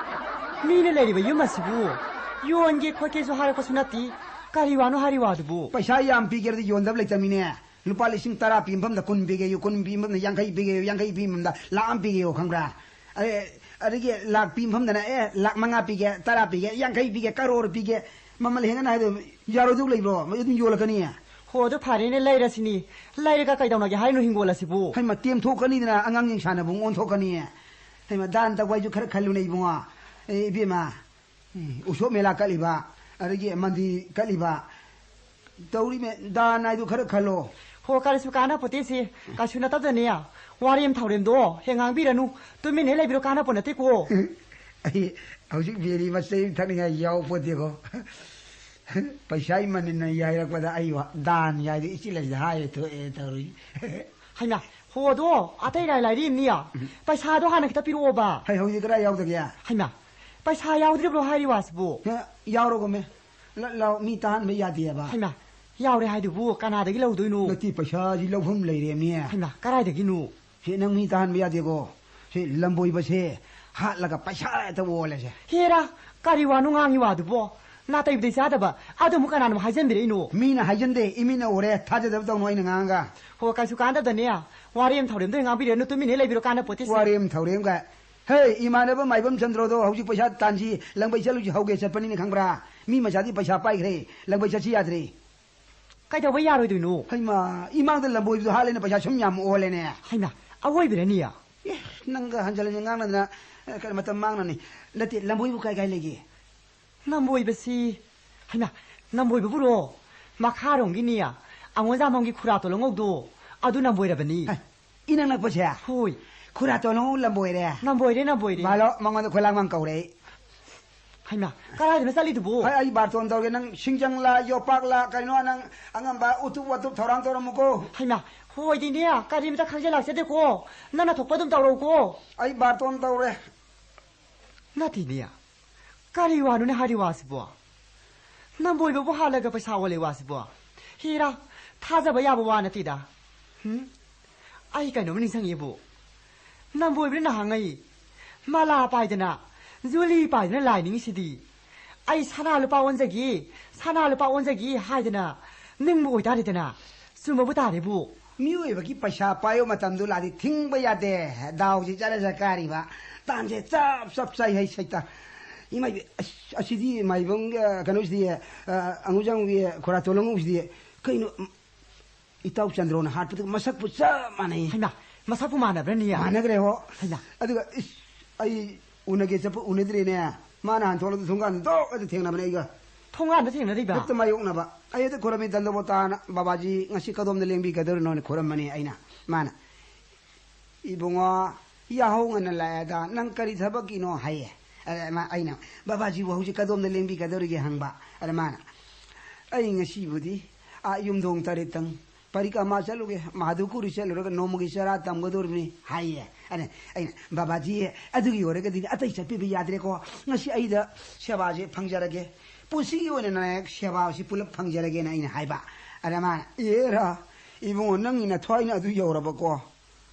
ꯃꯤꯅ ꯂꯩꯔꯤꯕ ꯌꯨꯝ ꯑꯁꯤꯕꯨ ꯌꯣꯟꯒꯦ ꯈꯣꯠꯀꯦꯁꯨ ꯍꯥꯏꯔꯛꯄꯁꯨ ꯅꯠꯇꯦ꯫ ꯀꯔꯤ ꯋꯥꯅꯣ ꯍꯥꯏꯔꯤ ꯋꯥꯗꯨꯕꯨ? ꯄꯩꯁꯥ ꯌꯥꯝ ꯄꯤꯒꯦꯔꯗꯤ ꯌꯣꯟꯗꯕ ꯂꯩꯇꯕꯅꯤꯅꯦ꯫ ꯂꯨꯄꯥ ꯂꯤꯁꯤꯡ ꯇꯔꯥ ꯄꯤ ꯃꯐꯝꯗ ꯀꯨꯟ ꯄꯤꯒꯦꯌꯨ, ꯀꯨꯟ ꯄꯤ ꯃꯐꯝꯗ ꯌꯥꯡꯈꯩ ꯄꯤꯒꯦꯌꯨ, ꯌꯥꯡꯈꯩ ꯄꯤ ꯃꯐꯝꯗ ꯂꯥꯛ ꯑꯃ ꯄꯤꯒꯦꯌꯨ, ꯈꯪꯕ꯭ꯔꯥ? ꯑꯦ, ꯑꯗꯒꯤ ꯂꯥꯛ ꯄꯤ ꯃꯐꯝꯗꯅ, "ꯑꯦ, ꯂꯥꯛ ꯃꯉꯥ ꯄꯤꯒꯦ, ꯇꯔꯥ ꯄꯤꯒꯦ, ꯌꯥꯡꯈꯩ ꯄꯤꯒꯦ, ꯀꯔꯣꯔ ꯄꯤꯒꯦ", ꯃꯃꯜ ꯍꯦꯟꯒꯠꯅ ꯍꯥꯏꯗꯣ ꯌꯥꯔꯣꯏꯗꯧ ꯂꯩꯕ꯭ꯔꯣ? ꯃꯣꯏ ꯑꯗꯨꯝ ꯌꯣꯜꯂꯛꯀꯅꯤ꯫ ꯍꯣ, ꯑꯗꯨ ꯐꯔꯦꯅꯦ, ꯂꯩꯔꯁꯤꯅꯤ꯫ ꯂꯩꯔꯒ ꯀꯩꯗꯧꯅꯒꯦ ꯍꯥꯏꯅꯣ ꯍꯤꯡꯒꯣꯜ ꯑꯁꯤꯕꯨ? ꯍꯩꯃ, ꯇꯦꯝꯊꯣꯛꯀꯅꯤꯗꯅ ꯑꯉꯥꯡꯁꯤꯡ ꯁꯥꯟꯅꯕꯨꯡ ꯑꯣꯟꯊꯣꯛꯀꯅꯤ꯫ ꯍꯩꯃ, ꯗꯥꯟ ꯇꯧꯕ ꯍꯥꯏꯁꯨ ꯈꯔ ꯈꯜꯂꯨꯅꯦ ꯏꯕꯨꯡꯉꯣ꯫ ꯑꯦ, ꯏꯕꯦꯝꯃ, ꯎꯝ, ꯎꯁꯣꯞ ꯃꯦꯂꯥ ꯀꯠꯂꯤꯕ, ꯑꯗꯒꯤ ꯃꯟꯗꯤ ꯀꯠꯂꯤꯕ, ꯇꯧꯔꯤꯃꯦ, ꯗꯥꯟ ꯍꯥꯏꯗꯨ ꯈꯔ ꯈꯜꯂꯣ꯫ ꯍꯣ, ꯀꯔꯤꯁꯨ ꯀꯥꯟꯅꯄꯣꯠꯇꯦꯁꯦ꯫ ꯀꯩꯁꯨ ꯅꯠꯇꯕꯗꯅꯦ, ꯋꯥꯔꯦꯝ ꯊꯧꯔꯦꯝꯗꯣ ꯍꯦꯛ ꯉꯥꯡꯕꯤꯔꯅꯨ꯫ ꯇꯨꯃꯤꯟꯅ ꯍꯦꯛ ꯂꯩꯕꯤꯔꯣ, ꯀꯥꯟꯅꯄꯣꯠ ꯅꯠꯇꯦꯀꯣ꯫ ꯑꯩ ꯍꯧꯖꯤꯛ ꯕꯦꯔꯤ ꯃꯆꯩ ꯑꯃ ꯊꯛꯅꯤꯡꯉꯥꯏ ꯌꯥꯎꯄꯣꯠꯇꯦꯀꯣ꯫ ꯄꯩꯁꯥ ꯏꯃꯟꯅ ꯌꯥꯏꯔꯛꯄꯗ ꯑꯩ ꯋꯥ-, ꯗꯥꯟ ꯌꯥꯏꯗ ꯏꯆꯤꯜ ꯑꯁꯤꯗ ꯍꯥꯏꯔꯦ ꯊꯣꯛꯑꯦ ꯇꯧꯔꯤ꯫ ꯍꯩꯃꯥ, ꯍꯣ, ꯑꯗꯣ ꯑꯇꯩ ꯂꯥꯏ ꯂꯥꯏꯔꯤ ꯑꯃꯅꯤ꯫ ꯎꯝ꯫ ꯄꯩꯁꯥꯗꯣ ꯍꯥꯟꯅ ꯈꯤꯇ ꯄꯤꯔꯛꯑꯣꯕ꯫ ꯍꯩ, ꯍꯧꯖꯤꯛ ꯀꯗꯥꯏ ꯌꯥꯎꯗꯒꯦ? ꯍꯩꯃꯥ, ꯄꯩꯁꯥ ꯌꯥꯎꯗ꯭ꯔꯤꯕ꯭ꯔꯣ ꯍꯥꯏꯔꯤ ꯋꯥꯁꯤꯕꯨ? ꯍꯦ, ꯌꯥꯎꯔꯒꯨꯝꯃꯦ꯫ ꯂ-, ꯂꯥꯎ, ꯃꯤ ꯇꯥꯍꯟꯕ ꯌꯥꯗꯦꯕ꯫ ꯍꯩꯃꯥ, ꯌꯥꯎꯔꯦ ꯍꯥꯏꯗꯨꯕꯨ ꯀꯅꯥꯗꯒꯤ ꯂꯧꯗꯣꯏꯅꯣ? ꯅꯠꯇꯦ, ꯄꯩꯁꯥꯁꯤ ꯂꯧꯐꯝ ꯂꯩꯔꯦꯃꯤ꯫ ꯍꯩꯃꯥ, ꯀꯗꯥꯏꯗꯒꯤꯅꯣ? ꯁꯤ ꯅꯪ ꯃꯤ ꯇꯥꯍꯟꯕ ꯌꯥꯗꯦꯀꯣ꯫ ꯁꯤ ꯂꯝꯕꯣꯏꯕꯁꯦ ꯍꯥꯠꯂꯒ ꯄꯩꯁꯥ ꯍꯦꯛꯇ ꯑꯣꯜꯂꯁꯦ꯫ ꯍꯦꯔꯥ, ꯀꯔꯤ ꯋꯥꯅꯣ ꯉꯥꯡꯉꯤ ꯋꯥꯗꯨꯕꯣ? ꯅꯥꯇꯩꯕꯨꯗꯤ ꯆꯥꯗꯕ꯫ ꯑꯗꯨ ꯑꯃꯨꯛ ꯀꯅꯥꯅ ꯑꯃꯨꯛ ꯍꯥꯏꯖꯟꯕꯤꯔꯛꯏꯅꯣ? ꯃꯤꯅ ꯍꯥꯏꯖꯟꯗꯦ, ꯏꯃꯤꯠꯅ ꯎꯔꯦ, ꯊꯥꯖꯗꯕ ꯇꯧꯅꯨ ꯑꯩꯅ ꯉꯥꯡꯉꯒ꯫ ꯍꯣ, ꯀꯩꯁꯨ ꯀꯥꯟꯗꯕꯗꯅꯦ꯫ ꯋꯥꯔꯤ ꯑꯃ ꯊꯧꯔꯦꯝꯗ ꯑꯣꯏꯅ ꯉꯥꯡꯕꯤꯔꯅꯨ, ꯇꯨꯃꯤꯟꯅ ꯂꯩꯕꯤꯔꯣ, ꯀꯥꯟꯅꯄꯣꯠꯇꯦ ꯁꯤ꯫ ꯋꯥꯔꯤ ꯑꯃ ꯊꯧꯔꯦꯝꯒ꯫ ꯍꯦ, ꯏꯃꯥꯟꯅꯕ ꯃꯥꯏꯕꯝ ꯆꯟꯗ꯭ꯔꯣꯗꯣ ꯍꯧꯖꯤꯛ ꯄꯩꯁꯥ ꯇꯥꯟꯁꯤ, ꯂꯪꯕꯩ ꯆꯠꯂꯨꯁꯤ ꯍꯧꯒꯦ ꯆꯠꯄꯅꯤꯅ ꯈꯪꯕ꯭ꯔꯥ? ꯃꯤ ꯃꯆꯥꯗꯤ ꯄꯩꯁꯥ ꯄꯥꯏꯈ꯭ꯔꯦ, ꯂꯪꯕꯩ ꯆꯠꯁꯤ ꯌꯥꯗ꯭ꯔꯦ꯫ ꯀꯩꯗꯧꯕ ꯌꯥꯔꯣꯏꯗꯣꯏꯅꯣ? ꯍꯩꯃꯥ, ꯏꯃꯥꯡꯗ ꯂꯝꯕꯣꯏꯕꯗꯣ ꯍꯥꯠꯂꯦꯅ ꯄꯩꯁꯥ ꯁꯨꯝ ꯌꯥꯝ ꯑꯣꯜꯂꯦꯅꯦ꯫ ꯍꯩꯃꯥ, ꯑꯋꯣꯏꯕꯤꯔꯅꯤ? ꯑꯦ, ꯅꯪꯒ ꯍꯟꯖꯤꯜ ꯍꯟꯖꯤꯜ ꯉꯥꯡꯅꯗꯅ, ꯑꯦ, ꯀꯔꯤ ꯃꯇꯝ ꯃꯥꯡꯅꯅꯤ? ꯅꯠꯇꯦ, ꯂꯝꯕꯣꯏꯕꯨ ꯀꯥꯏ ꯀꯥꯏ ꯂꯩꯒꯦ? ꯅꯝꯕꯣꯏꯕꯁꯤ, ꯍꯩꯃꯥ, ꯅꯝꯕꯣꯏꯕꯕꯨꯔꯣ? ꯃꯈꯥꯔꯣꯝꯒꯤꯅꯤ, ꯑꯉꯣꯟꯖꯥꯃꯝꯒꯤ ꯈꯨꯔꯥ ꯇꯣꯂꯉꯧꯗꯣ, ꯑꯗꯨ ꯅꯝꯕꯣꯏꯔꯕꯅꯤ꯫ ꯍꯩ, ꯏꯅꯛ ꯅꯛꯄꯁꯦ? ꯍꯣꯏ꯫ ꯈꯨꯔꯥ ꯇꯣꯂꯉꯧ ꯂꯝꯕꯣꯏꯔꯦ? ꯅꯝꯕꯣꯏꯔꯦ, ꯅꯝꯕꯣꯏꯔꯦ꯫ ꯃꯥꯂꯣ, ꯃꯉꯣꯟꯗ ꯈꯣꯏꯂꯥꯡꯃꯥꯡ ꯀꯧꯔꯦ ꯑꯩ꯫ ꯍꯩꯃꯥ, ꯀꯗꯥꯏꯗꯅꯣ ꯆꯠꯂꯤꯗꯨꯕꯨ? ꯑꯩ, ꯑꯩ ꯕꯥꯔꯇꯣꯟ ꯇꯧꯔꯒꯦ, ꯅꯪ ꯁꯤꯡꯖꯪꯂꯥ, ꯌꯣꯄꯥꯛꯂꯥ, ꯀꯩꯅꯣ, ꯅꯪ ꯑꯉꯝꯕ ꯎꯇꯨꯞ ꯋꯥꯇꯨꯞ ꯊꯧꯔꯥꯡ ꯇꯧꯔꯝꯃꯨꯀꯣ꯫ ꯍꯩꯃꯥ, ꯍꯣꯏꯗꯤꯅꯦ, ꯀꯔꯤꯝꯇ ꯈꯪꯖ ꯂꯥꯛꯆꯗꯦꯀꯣ꯫ ꯅꯪꯅ ꯊꯣꯛꯄ ꯑꯗꯨꯝ ꯇꯧꯔꯛꯎꯀꯣ꯫ ꯑꯩ ꯕꯥꯔꯇꯣꯟ ꯇꯧꯔꯦ꯫ ꯅꯠꯇꯦꯅꯦ, ꯀꯔꯤ ꯋꯥꯅꯣꯅꯦ ꯍꯥꯏꯔꯤ ꯋꯥꯁꯤꯕꯣ? ꯅꯝꯕꯣꯏꯕꯕꯨ ꯍꯥꯜꯂꯒ ꯄꯩꯁꯥ ꯑꯣꯜꯂꯦ ꯋꯥꯁꯤꯕꯣ? ꯍꯦꯔꯥ, ꯊꯥꯖꯕ ꯌꯥꯕ ꯋꯥ ꯅꯠꯇꯦꯗ꯫ ꯍꯨꯝ? ꯑꯩ ꯀꯩꯅꯣꯝ ꯅꯤꯡꯁꯤꯡꯉꯤꯕꯨ꯫ ꯅꯝꯕꯣꯏꯕꯅ ꯅꯍꯥꯟꯉꯩ ꯃꯂꯥ ꯄꯥꯏꯗꯅ, ꯖꯨꯂꯤ ꯄꯥꯏꯗꯅ ꯂꯥꯏ ꯅꯤꯡꯉꯤꯁꯤꯗꯤ꯫ ꯑꯩ ꯁꯅꯥ ꯂꯨꯄꯥ ꯑꯣꯟꯖꯒꯦ, ꯁꯅꯥ ꯂꯨꯄꯥ ꯑꯣꯟꯖꯒꯦ ꯍꯥꯏꯗꯅ ꯅꯤꯡꯕ ꯑꯣꯏꯇꯥꯔꯦꯗꯅ꯫ ꯆꯨꯝꯕꯕꯨ ꯇꯥꯔꯦꯕꯨ꯫ ꯃꯤꯑꯣꯏꯕꯒꯤ ꯄꯩꯁꯥ ꯄꯥꯏꯕ ꯃꯇꯝꯗꯨ ꯂꯥꯛꯑꯗꯤ ꯊꯤꯡꯕ ꯌꯥꯗꯦ꯫ ꯗꯥꯎꯁꯤ ꯆꯠꯂ ꯆꯠꯀꯥꯔꯤꯕ꯫ ꯇꯥꯟꯁꯦ ꯆꯞ ꯆꯞ ꯆꯥꯏ ꯍꯩ ꯁꯩꯇ꯫ ꯏꯃꯥꯏꯕꯤ, ꯑꯁ, ꯑꯁꯤꯗꯤ ꯃꯥꯏꯕꯝꯒꯤ, ꯑ, ꯀꯩꯅꯣꯁꯤꯗꯤ, ꯑ, ꯑꯉꯨꯖꯥꯡꯒꯤ ꯈꯣꯔꯥ ꯇꯣꯂꯣꯡꯉꯧꯁꯤꯗꯤ ꯀꯩꯅꯣ, ꯏꯇꯥꯎ ꯆꯟꯗ꯭ꯔꯣꯅ ꯍꯥꯠꯄꯗꯨꯒ ꯃꯁꯛꯄꯨ ꯆꯞ ꯃꯥꯟꯅꯩ꯫ ꯍꯩꯃꯥ, ꯃꯁꯛꯄꯨ ꯃꯥꯟꯅꯕ꯭ꯔꯅꯦ? ꯃꯥꯟꯅꯈ꯭ꯔꯦ ꯍꯣ꯫ ꯍꯩꯃꯥ꯫ ꯑꯗꯨꯒ ꯏꯁ, ꯑꯩ ꯎꯅꯒꯦ ꯆꯠꯄ ꯎꯅꯗ꯭ꯔꯦꯅꯦ꯫ ꯃꯥꯅ ꯍꯥꯟ ꯊꯣꯛꯂꯛꯇ ꯊꯣꯡꯒꯥꯟꯗ ꯗꯣꯛ ꯑꯗ ꯊꯦꯡꯅꯕꯅꯦ ꯑꯩꯒ꯫ ꯊꯣꯡꯒꯥꯟꯗ ꯊꯦꯡꯅꯔꯤꯕ? ꯍꯦꯛꯇ ꯃꯥꯌꯣꯛꯅꯕ꯫ ꯑꯩ ꯑꯗꯨ ꯈꯨꯔꯝꯃꯤ ꯗꯟꯗꯣꯕꯣꯇꯥꯅ ꯕꯕꯥꯖꯤ ꯉꯁꯤ ꯀꯗꯣꯝꯗ ꯂꯦꯡꯕꯤꯒꯗꯧꯔꯤꯅꯣꯅ ꯈꯨꯔꯝꯕꯅꯦ ꯑꯩꯅ꯫ ꯃꯥꯅ, "ꯏꯕꯨꯡꯉꯣ, ꯌꯥꯍꯧ ꯉꯟꯅ ꯂꯥꯛꯑꯦꯗ, ꯅꯪ ꯀꯔꯤ ꯊꯕꯛꯀꯤꯅꯣ?" ꯍꯥꯏꯌꯦ꯫ ꯑꯗ ꯃꯥ-, ꯑꯩꯅ, "ꯕꯕꯥꯖꯤꯕꯨ ꯍꯧꯖꯤꯛ ꯀꯗꯣꯝꯗ ꯂꯦꯡꯕꯤꯒꯗꯧꯔꯤꯒꯦ?" ꯍꯪꯕ꯫ ꯑꯗ ꯃꯥꯅ, "ꯑꯩ ꯉꯁꯤꯕꯨꯗꯤ ꯑꯥ ꯌꯨꯝꯊꯣꯡ ꯇꯔꯦꯠꯇꯪ ꯄꯔꯤꯀ꯭ꯔꯃꯥ ꯆꯠꯂꯨꯒꯦ, ꯃꯥꯙꯨꯀꯨꯔꯤ ꯆꯠꯂꯨꯔꯒ ꯅꯣꯡꯃꯒꯤ ꯆꯔꯥ ꯇꯝꯒꯗꯧꯔꯤꯕꯅꯤ" ꯍꯥꯏꯌꯦ꯫ ꯑꯗ ꯑꯩꯅ, "ꯕꯕꯥꯖꯤ, ꯑꯗꯨꯒꯤ ꯑꯣꯏꯔꯒꯗꯤ ꯑꯇꯩ ꯆꯠꯄꯤꯕ ꯌꯥꯗ꯭ꯔꯦꯀꯣ, ꯉꯁꯤ ꯑꯩꯗ ꯁꯦꯕꯥꯁꯦ ꯐꯪꯖꯔꯒꯦ, ꯄꯨꯟꯁꯤꯒꯤ ꯑꯣꯏꯅ ꯅꯥꯌꯛ ꯁꯦꯕꯥꯁꯤ ꯄꯨꯂꯞ ꯐꯪꯖꯔꯒꯦꯅ" ꯑꯩꯅ ꯍꯥꯏꯕ꯫ ꯑꯗ ꯃꯥꯅ, "ꯑꯦꯔꯥ, ꯏꯕꯨꯡꯉꯣ, ꯅꯪꯒꯤ ꯅꯊ꯭ꯋꯥꯏꯅ ꯑꯗꯨ ꯌꯧꯔꯕꯀꯣ?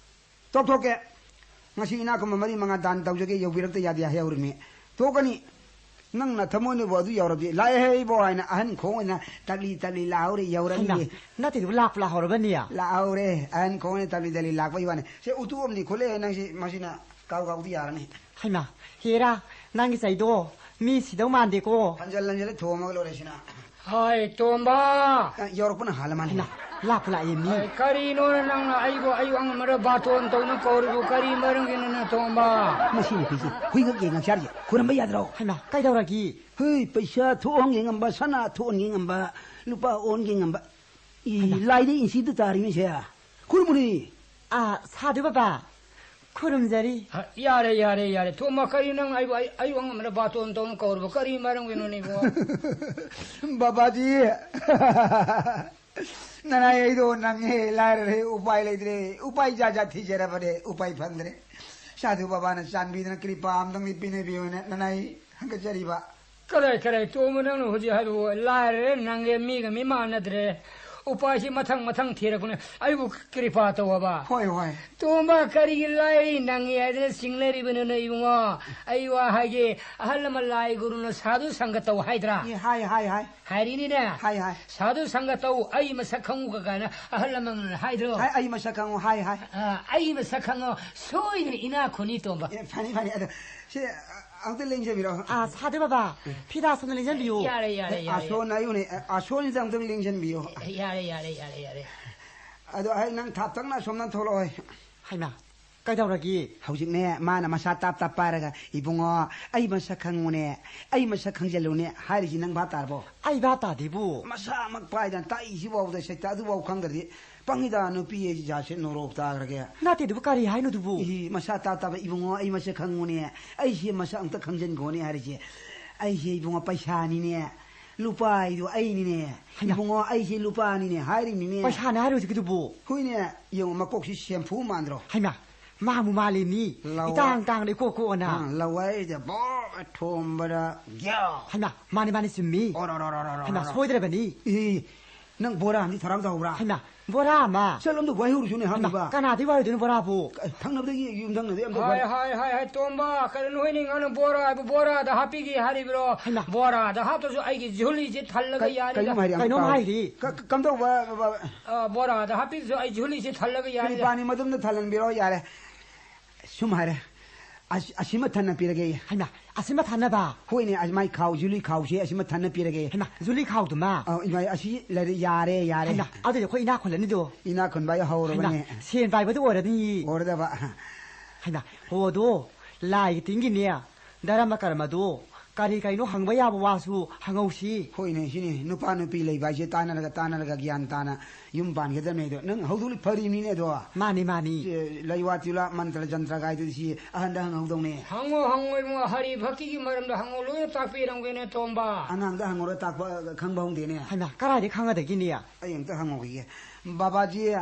ꯇꯣꯛꯊꯣꯛꯀꯦ꯫ ꯉꯁꯤ ꯏꯅꯥꯛ ꯈꯨꯟꯕ ꯃꯔꯤ ꯃꯉꯥ ꯗꯥꯟ ꯇꯧꯖꯒꯦ, ꯌꯧꯕꯤꯔꯛꯇ ꯌꯥꯗꯦ ꯍꯥꯏꯍꯧꯔꯤꯕꯅꯤ꯫ ꯊꯣꯛꯀꯅꯤ꯫ ꯅꯪ ꯅꯊꯃꯣꯏꯅꯕꯨ ꯑꯗꯨ ꯌꯧꯔꯕꯗꯤ, ꯂꯥꯛꯑꯦ ꯍꯦ ꯏꯕꯣ" ꯍꯥꯏꯅ ꯑꯍꯟ ꯈꯣꯡ ꯑꯣꯏꯅ ꯇꯞꯂꯤ ꯇꯞꯂꯤ ꯂꯥꯎꯔꯦ, ꯍꯩꯃꯥ, ꯌꯧꯔꯛꯏꯌꯦ꯫ ꯅꯠꯇꯦꯗꯨꯕꯨ ꯂꯥꯛꯄꯨ ꯂꯥꯛꯍꯧꯔꯕꯅꯤ? ꯂꯥꯛꯍꯧꯔꯦ꯫ ꯑꯍꯟ ꯈꯣꯡ ꯑꯣꯏꯅ ꯇꯞꯂꯤ ꯇꯞꯂꯤ ꯂꯥꯛꯄꯒꯤ ꯋꯥꯅꯤ꯫ ꯁꯦ, ꯎꯇꯨꯞ ꯑꯃꯗꯤ ꯈꯨꯠꯂꯛꯑꯦ ꯅꯪꯁꯤ, ꯃꯁꯤꯅ ꯀꯥꯎ ꯀꯥꯎꯗꯤ ꯌꯥꯔꯅꯤ꯫ ꯍꯩꯃꯥ, ꯍꯦꯔꯥ, ꯅꯪꯒꯤ ꯆꯩꯗꯣ ꯃꯤ ꯁꯤꯗꯧ ꯃꯥꯟꯗꯦꯀꯣ꯫ ꯍꯟꯖꯜ ꯍꯟꯖꯜꯂ ꯊꯣꯝꯃꯒ ꯂꯣꯏꯔꯦ ꯁꯤꯅ꯫ ꯍꯥꯏ, ꯇꯣꯝꯕ! ꯑ, ꯌꯧꯔꯛꯄꯅ ꯍꯥꯜꯂ ꯃꯥꯜꯂꯦ꯫ ꯍꯩꯃꯥ, ꯂꯥꯛꯄꯨ ꯂꯥꯛꯑꯦ ꯃꯤ꯫ ꯍꯥꯏ, ꯀꯔꯤꯅꯣ ꯅꯪꯅ ꯑꯩꯕꯨ ꯑꯌꯨꯛ ꯑꯉꯟꯕꯗ ꯕꯥꯇꯣꯟ ꯇꯧꯅ ꯀꯧꯔꯤꯕꯨ ꯀꯔꯤ ꯃꯔꯝꯒꯤꯅꯣꯅꯦ, ꯇꯣꯝꯕ? ꯃꯁꯤ ꯅꯨꯄꯤꯁꯤ ꯍꯨꯏꯒꯛ ꯌꯦꯡꯉꯛ ꯆꯥꯔꯤꯁꯦ꯫ ꯈꯨꯔꯝꯕ ꯌꯥꯗ꯭ꯔꯣ? ꯍꯩꯃꯥ, ꯀꯩꯗꯧꯔꯒꯦ? ꯍꯩ, ꯄꯩꯁꯥ ꯊꯣꯛꯍꯟꯒꯦ ꯉꯝꯕ, ꯁꯅꯥ ꯊꯣꯛꯍꯟꯒꯦ ꯉꯝꯕ, ꯂꯨꯄꯥ ꯑꯣꯟꯒꯦ ꯉꯝꯕ꯫ ꯏ, ꯍꯩꯃꯥ꯫ ꯂꯥꯏꯗ ꯏꯟꯁꯤꯗ ꯇꯥꯔꯤꯃꯤꯁꯦ꯫ ꯈꯨꯔꯨꯝꯃꯨꯅꯤ꯫ ꯑꯥ, ꯁꯥꯗꯨ ꯕꯕꯥ꯫ ꯈꯨꯔꯨꯝꯖꯔꯤ꯫ ꯑ, ꯌꯥꯔꯦ, ꯌꯥꯔꯦ, ꯌꯥꯔꯦ꯫ ꯊꯣꯝꯕ, ꯀꯔꯤ ꯅꯪ ꯑꯩꯕꯨ, ꯑꯩ, ꯑꯩꯕꯨ ꯑꯉꯝꯕꯅ ꯕꯥꯇꯣꯟ ꯇꯧꯅ ꯀꯧꯔꯕ? ꯀꯔꯤ ꯃꯔꯝꯒꯤꯅꯣꯅꯦ ꯏꯕꯨꯡꯉꯣ? ꯕꯥꯕꯥꯖꯤ, ꯅꯅꯥꯏ ꯑꯩꯗꯣ ꯅꯪꯉꯦ, ꯂꯥꯏꯔꯔꯦ, ꯎꯄꯥꯏ ꯂꯩꯇ꯭ꯔꯦ, ꯎꯄꯥꯏ ꯖꯥꯠ ꯖꯥꯠ ꯊꯤꯖꯔꯕꯅꯦ, ꯎꯄꯥꯏ ꯐꯪꯗ꯭ꯔꯦ꯫ ꯁꯥꯙꯨ ꯕꯥꯕꯥꯅ ꯆꯥꯟꯕꯤꯗꯨꯅ ꯀ꯭ꯔꯤꯄꯥ ꯑꯝꯇꯪꯗꯤ ꯄꯤꯅꯕꯤꯌꯨꯅ ꯅꯅꯥꯏ ꯍꯪꯒꯠꯆꯔꯤꯕ꯫ ꯀꯗꯥꯏ, ꯀꯗꯥꯏ, ꯇꯣꯝꯕ, ꯅꯪꯅ ꯍꯧꯖꯤꯛ ꯍꯥꯏꯕꯕꯨ ꯂꯥꯏꯔꯔꯦ, ꯅꯪꯒꯦ, ꯃꯤꯒ ꯃꯤ ꯃꯥꯟꯅꯗ꯭ꯔꯦ꯫ ꯎꯄꯥꯏꯁꯤ ꯃꯊꯪ ꯃꯊꯪ ꯊꯤꯔꯛꯄꯅꯦ꯫ ꯑꯩꯕꯨ ꯀ꯭ꯔꯤꯄꯥ ꯇꯧꯑꯕ꯫ ꯍꯣꯏ, ꯍꯣꯏ꯫ ꯇꯣꯝꯕ, ꯀꯔꯤꯒꯤ ꯂꯥꯏꯔꯤ ꯅꯪꯉꯦ ꯍꯥꯏꯗꯅ ꯆꯤꯡꯅꯔꯤꯕꯅꯣꯅꯦ ꯏꯕꯨꯡꯉꯣ? ꯑꯩ ꯋꯥ ꯍꯥꯏꯒꯦ, ꯑꯍꯜ ꯑꯃ ꯂꯥꯏ ꯒꯨꯔꯨꯅ ꯁꯥꯗꯨ ꯁꯪꯒ ꯇꯧ ꯍꯥꯏꯗ꯭ꯔꯥ? ꯑꯦ, ꯍꯥꯏ, ꯍꯥꯏ, ꯍꯥꯏ꯫ ꯍꯥꯏꯔꯤꯅꯤꯅꯦ꯫ ꯍꯥꯏ, ꯍꯥꯏ꯫ ꯁꯥꯗꯨ ꯁꯪꯒ ꯇꯧ, ꯑꯩ ꯃꯁꯛ ꯈꯪꯉꯨꯒ ꯀꯥꯏꯅ ꯑꯍꯜ ꯂꯃꯟꯅ ꯍꯥꯏꯗ꯭ꯔꯣ? ꯍꯥꯏ, ꯑꯩ ꯃꯁꯛ ꯈꯪꯉꯨ, ꯍꯥꯏ, ꯍꯥꯏ꯫ ꯑ, ꯑꯩ ꯃꯁꯛ ꯈꯪꯉꯣ, ꯁꯣꯏꯗꯅ ꯏꯅꯥꯛ ꯈꯨꯅꯤ, ꯇꯣꯝꯕ꯫ ꯑꯦ, ꯐꯅꯤ, ꯐꯅꯤ꯫ ꯑꯗꯣ, ꯁꯤ, ꯑ, ꯑꯃꯨꯛꯇ ꯂꯦꯡꯖꯕꯤꯔꯣ꯫ ꯑ, ꯁꯥꯗꯨ ꯕꯕꯥ, ꯐꯤꯗꯥ ꯁꯣꯝꯗ ꯂꯦꯡꯖꯟꯕꯤꯌꯨ꯫ ꯌꯥꯔꯦ, ꯌꯥꯔꯦ, ꯑꯦ, ꯌꯥꯔꯦ꯫ ꯑꯁꯣꯟ ꯍꯥꯏꯌꯨꯅꯦ, ꯑ, ꯑꯁꯣꯟꯁꯤꯗ ꯑꯃꯨꯛꯇꯪ ꯂꯦꯡꯖꯟꯕꯤꯌꯨ꯫ ꯌꯥꯔꯦ, ꯌꯥꯔꯦ, ꯌꯥꯔꯦ, ꯌꯥꯔꯦ꯫ ꯑꯗꯣ, ꯑꯩ ꯅꯪ ꯊꯥꯞꯇꯛꯅ ꯑꯁꯣꯝꯗ ꯊꯣꯛꯂꯛꯑꯣ꯫ ꯍꯩꯃꯥ, ꯀꯩꯗꯧꯔꯒꯦ? ꯍꯧꯖꯤꯛꯅꯦ, ꯃꯥꯅ ꯃꯁꯥ ꯇꯥꯞ ꯇꯥꯞ ꯄꯥꯏꯔꯒ, "ꯏꯕꯨꯡꯉꯣ, ꯑꯩ ꯃꯁꯛ ꯈꯪꯉꯨꯅꯦ, ꯑꯩ ꯃꯁꯛ ꯈꯪꯖꯜꯂꯨꯅꯦ" ꯍꯥꯏꯔꯤꯁꯤ ꯅꯪ ꯚꯥꯞ ꯇꯥꯔꯕꯣ? ꯑꯩ ꯚꯥꯞ ꯇꯥꯗꯦꯕꯨ꯫ ꯃꯁꯥꯃꯛ ꯄꯥꯏꯗꯅ ꯇꯥꯛꯏꯁꯤꯐꯥꯎꯗ ꯁꯩꯇ ꯑꯗꯨꯐꯥꯎ ꯈꯪꯗ꯭ꯔꯗꯤ ꯄꯪꯉꯤꯗ, ꯅꯨꯄꯤ ꯍꯥꯏꯁꯤ ꯖꯥꯠꯁꯦ ꯅꯣꯔꯣꯛ ꯇꯥꯈ꯭ꯔꯒꯦ꯫ ꯅꯠꯇꯦ, ꯑꯗꯨꯕꯨ ꯀꯔꯤ ꯍꯥꯏꯅꯣ ꯑꯗꯨꯕꯨ? ꯏ, ꯃꯁꯥ ꯇꯥꯞ ꯇꯥꯞ, "ꯏꯕꯨꯡꯉꯣ, ꯑꯩ ꯃꯁꯛ ꯈꯪꯉꯨꯅꯦ, ꯑꯩꯁꯦ ꯃꯁꯛ ꯑꯝꯇ ꯈꯪꯖꯟꯈꯣꯅꯦ" ꯍꯥꯏꯔꯤꯁꯦ꯫ ꯑꯩꯁꯦ ꯏꯕꯨꯡꯉꯣ ꯄꯩꯁꯥꯅꯤꯅꯦ, ꯂꯨꯄꯥ ꯍꯥꯏꯗꯣ ꯑꯩꯅꯤꯅꯦ꯫ ꯍꯩꯃꯥ꯫ "ꯏꯕꯨꯡꯉꯣ, ꯑꯩꯁꯦ ꯂꯨꯄꯥꯅꯤꯅꯦ" ꯍꯥꯏꯔꯤꯃꯤꯅꯦ꯫ ꯄꯩꯁꯥꯅꯦ ꯍꯥꯏꯔꯣ ꯍꯧꯖꯤꯛꯀꯤꯗꯨꯕꯨ? ꯍꯣꯏꯅꯦ, ꯌꯦꯡꯉꯣ, ꯃꯀꯣꯛꯁꯤ ꯁꯦꯝꯐꯨ ꯃꯥꯟꯗ꯭ꯔꯣ? ꯍꯩꯃꯥ, ꯃꯥꯕꯨ ꯃꯥꯜꯂꯤꯅꯤ꯫ ꯂꯋꯥꯏ꯫ ꯏꯇꯥꯡ ꯇꯥꯡꯅ ꯏꯀꯣꯛ ꯀꯣꯛꯑꯅ꯫ ꯑꯥ, ꯂꯋꯥꯏꯗ ꯕꯣ ꯊꯣꯝꯕꯗ ꯒ꯭ꯌꯥ꯫ ꯍꯩꯃꯥ, ꯃꯥꯅꯤ, ꯃꯥꯅꯤ, ꯆꯨꯝꯃꯤ꯫ ꯑꯣꯔꯣꯔꯣꯔꯣꯔꯣꯔꯣꯔꯣ꯫ ꯍꯩꯃꯥ, ꯁꯣꯏꯗ꯭ꯔꯕꯅꯤ꯫ ꯏ, ꯅꯪ ꯕꯣꯔꯥ ꯑꯃꯗꯤ ꯊꯧꯔꯥꯡ ꯇꯧꯕ꯭ꯔꯥ? ꯍꯩꯃꯥ, ꯕꯣꯔꯥ ꯑꯃ? ꯆꯠꯂꯣ, ꯑꯝꯇ ꯋꯥꯏꯍꯧꯔꯨꯁꯨꯅꯦ, ꯍꯩꯃꯥ, ꯍꯪꯉꯤꯕ꯫ ꯀꯅꯥꯗꯩ ꯋꯥꯏꯔꯨꯗꯣꯏꯅꯣ ꯕꯣꯔꯥꯕꯨ? ꯊꯪꯅꯕꯗꯒꯤ ꯌꯨꯝꯊꯪꯅꯗꯒꯤ ꯑꯝꯇ ꯍꯥꯏ, ꯋꯥꯏ-, ꯍꯥꯏ, ꯍꯥꯏ, ꯍꯥꯏ, ꯇꯣꯝꯕ, ꯀꯔꯤꯅꯣ ꯍꯣꯏꯅꯦ, ꯉꯥꯅꯨ ꯕꯣꯔꯥ ꯍꯥꯏꯕ ꯕꯣꯔꯥꯗ ꯍꯥꯞꯄꯤꯒꯦ ꯍꯥꯏꯔꯤꯕ꯭ꯔꯣ? ꯍꯩꯃꯥ꯫ ꯕꯣꯔꯥꯗ ꯍꯥꯞꯇ꯭ꯔꯁꯨ ꯑꯩꯒꯤ ꯖꯨꯂꯤꯁꯦ ꯊꯜꯂꯒ ꯀ-, ꯌꯥꯔꯤꯗ꯫ ꯀꯩꯅꯣꯝ ꯍꯥꯏꯔꯤ, ꯀꯩꯅꯣꯝ ꯑꯃꯨꯛ ꯍꯥꯏꯔꯤ꯫ ꯀ-, ꯀ-, ꯀꯝꯗꯧꯕ, ꯕ-, ꯕ-, ꯑ, ꯕꯣꯔꯥꯗ ꯍꯥꯞꯄꯤꯔꯁꯨ ꯑꯩ ꯖꯨꯂꯤꯁꯦ ꯊꯜꯂꯒ ꯌꯥꯔꯤꯗ꯫ ꯀ꯭ꯔꯤꯄꯥꯅꯤ ꯃꯗꯨꯝꯗ ꯊꯜꯍꯟꯕꯤꯔꯣ, ꯌꯥꯔꯦ꯫ ꯁꯨꯝ ꯍꯥꯏꯔꯦ꯫ ꯑꯁ-, ꯑꯁꯤꯃ ꯊꯟꯅ ꯄꯤꯔꯒꯦ꯫ ꯍꯩꯃꯥ, ꯑꯁꯤꯃ ꯊꯟꯅꯕ? ꯍꯣꯏꯅꯦ, ꯑꯁ, ꯃꯥꯏ ꯈꯥꯎ, ꯖꯨꯂꯤ ꯈꯥꯎꯁꯦ ꯑꯁꯤꯃ ꯊꯟꯅ ꯄꯤꯔꯒꯦ꯫ ꯍꯩꯃꯥ, ꯖꯨꯂꯤ ꯈꯥꯎꯗꯨꯃ? ꯑꯧ, ꯏꯃꯥ, ꯑꯁꯤ ꯂꯩꯔꯦ, ꯌꯥꯔꯦ, ꯌꯥꯔꯦ꯫ ꯍꯩꯃꯥ, ꯑꯗꯨꯗꯤ ꯑꯩꯈꯣꯏ ꯏꯅꯥꯛ ꯈꯨꯜꯂꯅꯤꯗꯣ꯫ ꯏꯅꯥꯛ ꯈꯨꯟꯕ ꯍꯥꯏ ꯍꯧꯔꯕꯅꯦ꯫ ꯍꯩꯃꯥ, ꯁꯦꯟ ꯄꯥꯏꯕꯗꯨ ꯑꯣꯏꯔꯅꯤ꯫ ꯑꯣꯏꯔꯗꯕ꯫ ꯍꯩꯃꯥ, ꯍꯣ, ꯑꯗꯣ, ꯂꯥꯏꯒꯤ ꯇꯤꯟꯒꯤꯅꯦ, ꯙꯔꯃ ꯀꯔꯃꯗꯣ ꯀꯔꯤ ꯀꯩꯅꯣ ꯍꯪꯕ ꯌꯥꯕ ꯋꯥꯁꯨ ꯍꯪꯍꯧꯁꯤ꯫ ꯍꯣꯏꯅꯦ, ꯁꯤꯅꯤ ꯅꯨꯄꯥ ꯅꯨꯄꯤ ꯂꯩꯕ ꯍꯥꯏꯁꯦ, ꯇꯥꯟꯅꯔꯒ ꯇꯥꯟꯅꯔꯒ ꯒ꯭ꯌꯥꯟ ꯇꯥꯅ ꯌꯨꯝ ꯄꯥꯟꯒꯗꯕꯅꯦ꯫ ꯑꯗꯣ ꯅꯪ ꯍꯧꯗꯣꯛꯂꯤ ꯐꯔꯤꯕꯅꯤꯅꯦ꯫ ꯑꯗꯣ ꯃꯥꯅꯤ, ꯃꯥꯅꯤ꯫ ꯁꯦ, ꯂꯩꯋꯥ ꯇꯤꯜꯋꯥ ꯃꯟꯇ꯭ꯔ ꯖꯟꯇ꯭ꯔ ꯀꯥꯏꯗꯨꯗꯤ ꯁꯤ ꯑꯍꯟꯗ ꯍꯪꯍꯧꯗꯧꯅꯦ꯫ ꯍꯪꯉꯣ, ꯍꯪꯉꯣ ꯏꯕꯨꯡꯉꯣ, ꯍꯔꯤ ꯚꯛꯇꯤꯒꯤ ꯃꯔꯝꯗ ꯍꯪꯉꯣ, ꯂꯣꯏꯅ ꯇꯥꯛꯄꯤꯔꯝꯒꯦꯅꯦ ꯇꯣꯝꯕ꯫ ꯑꯉꯥꯡꯗ ꯍꯪꯉꯨꯔ ꯇꯥꯛꯄ ꯈꯪꯕ ꯍꯧꯗꯦꯅꯦ꯫ ꯍꯩꯃꯥ, ꯀꯗꯥꯏꯗꯩ ꯈꯪꯒꯗꯒꯤꯅꯤ? ꯑꯩ ꯑꯝꯇ ꯍꯪꯍꯧꯈꯤꯒꯦ꯫ ꯕꯥꯕꯥꯖꯤ,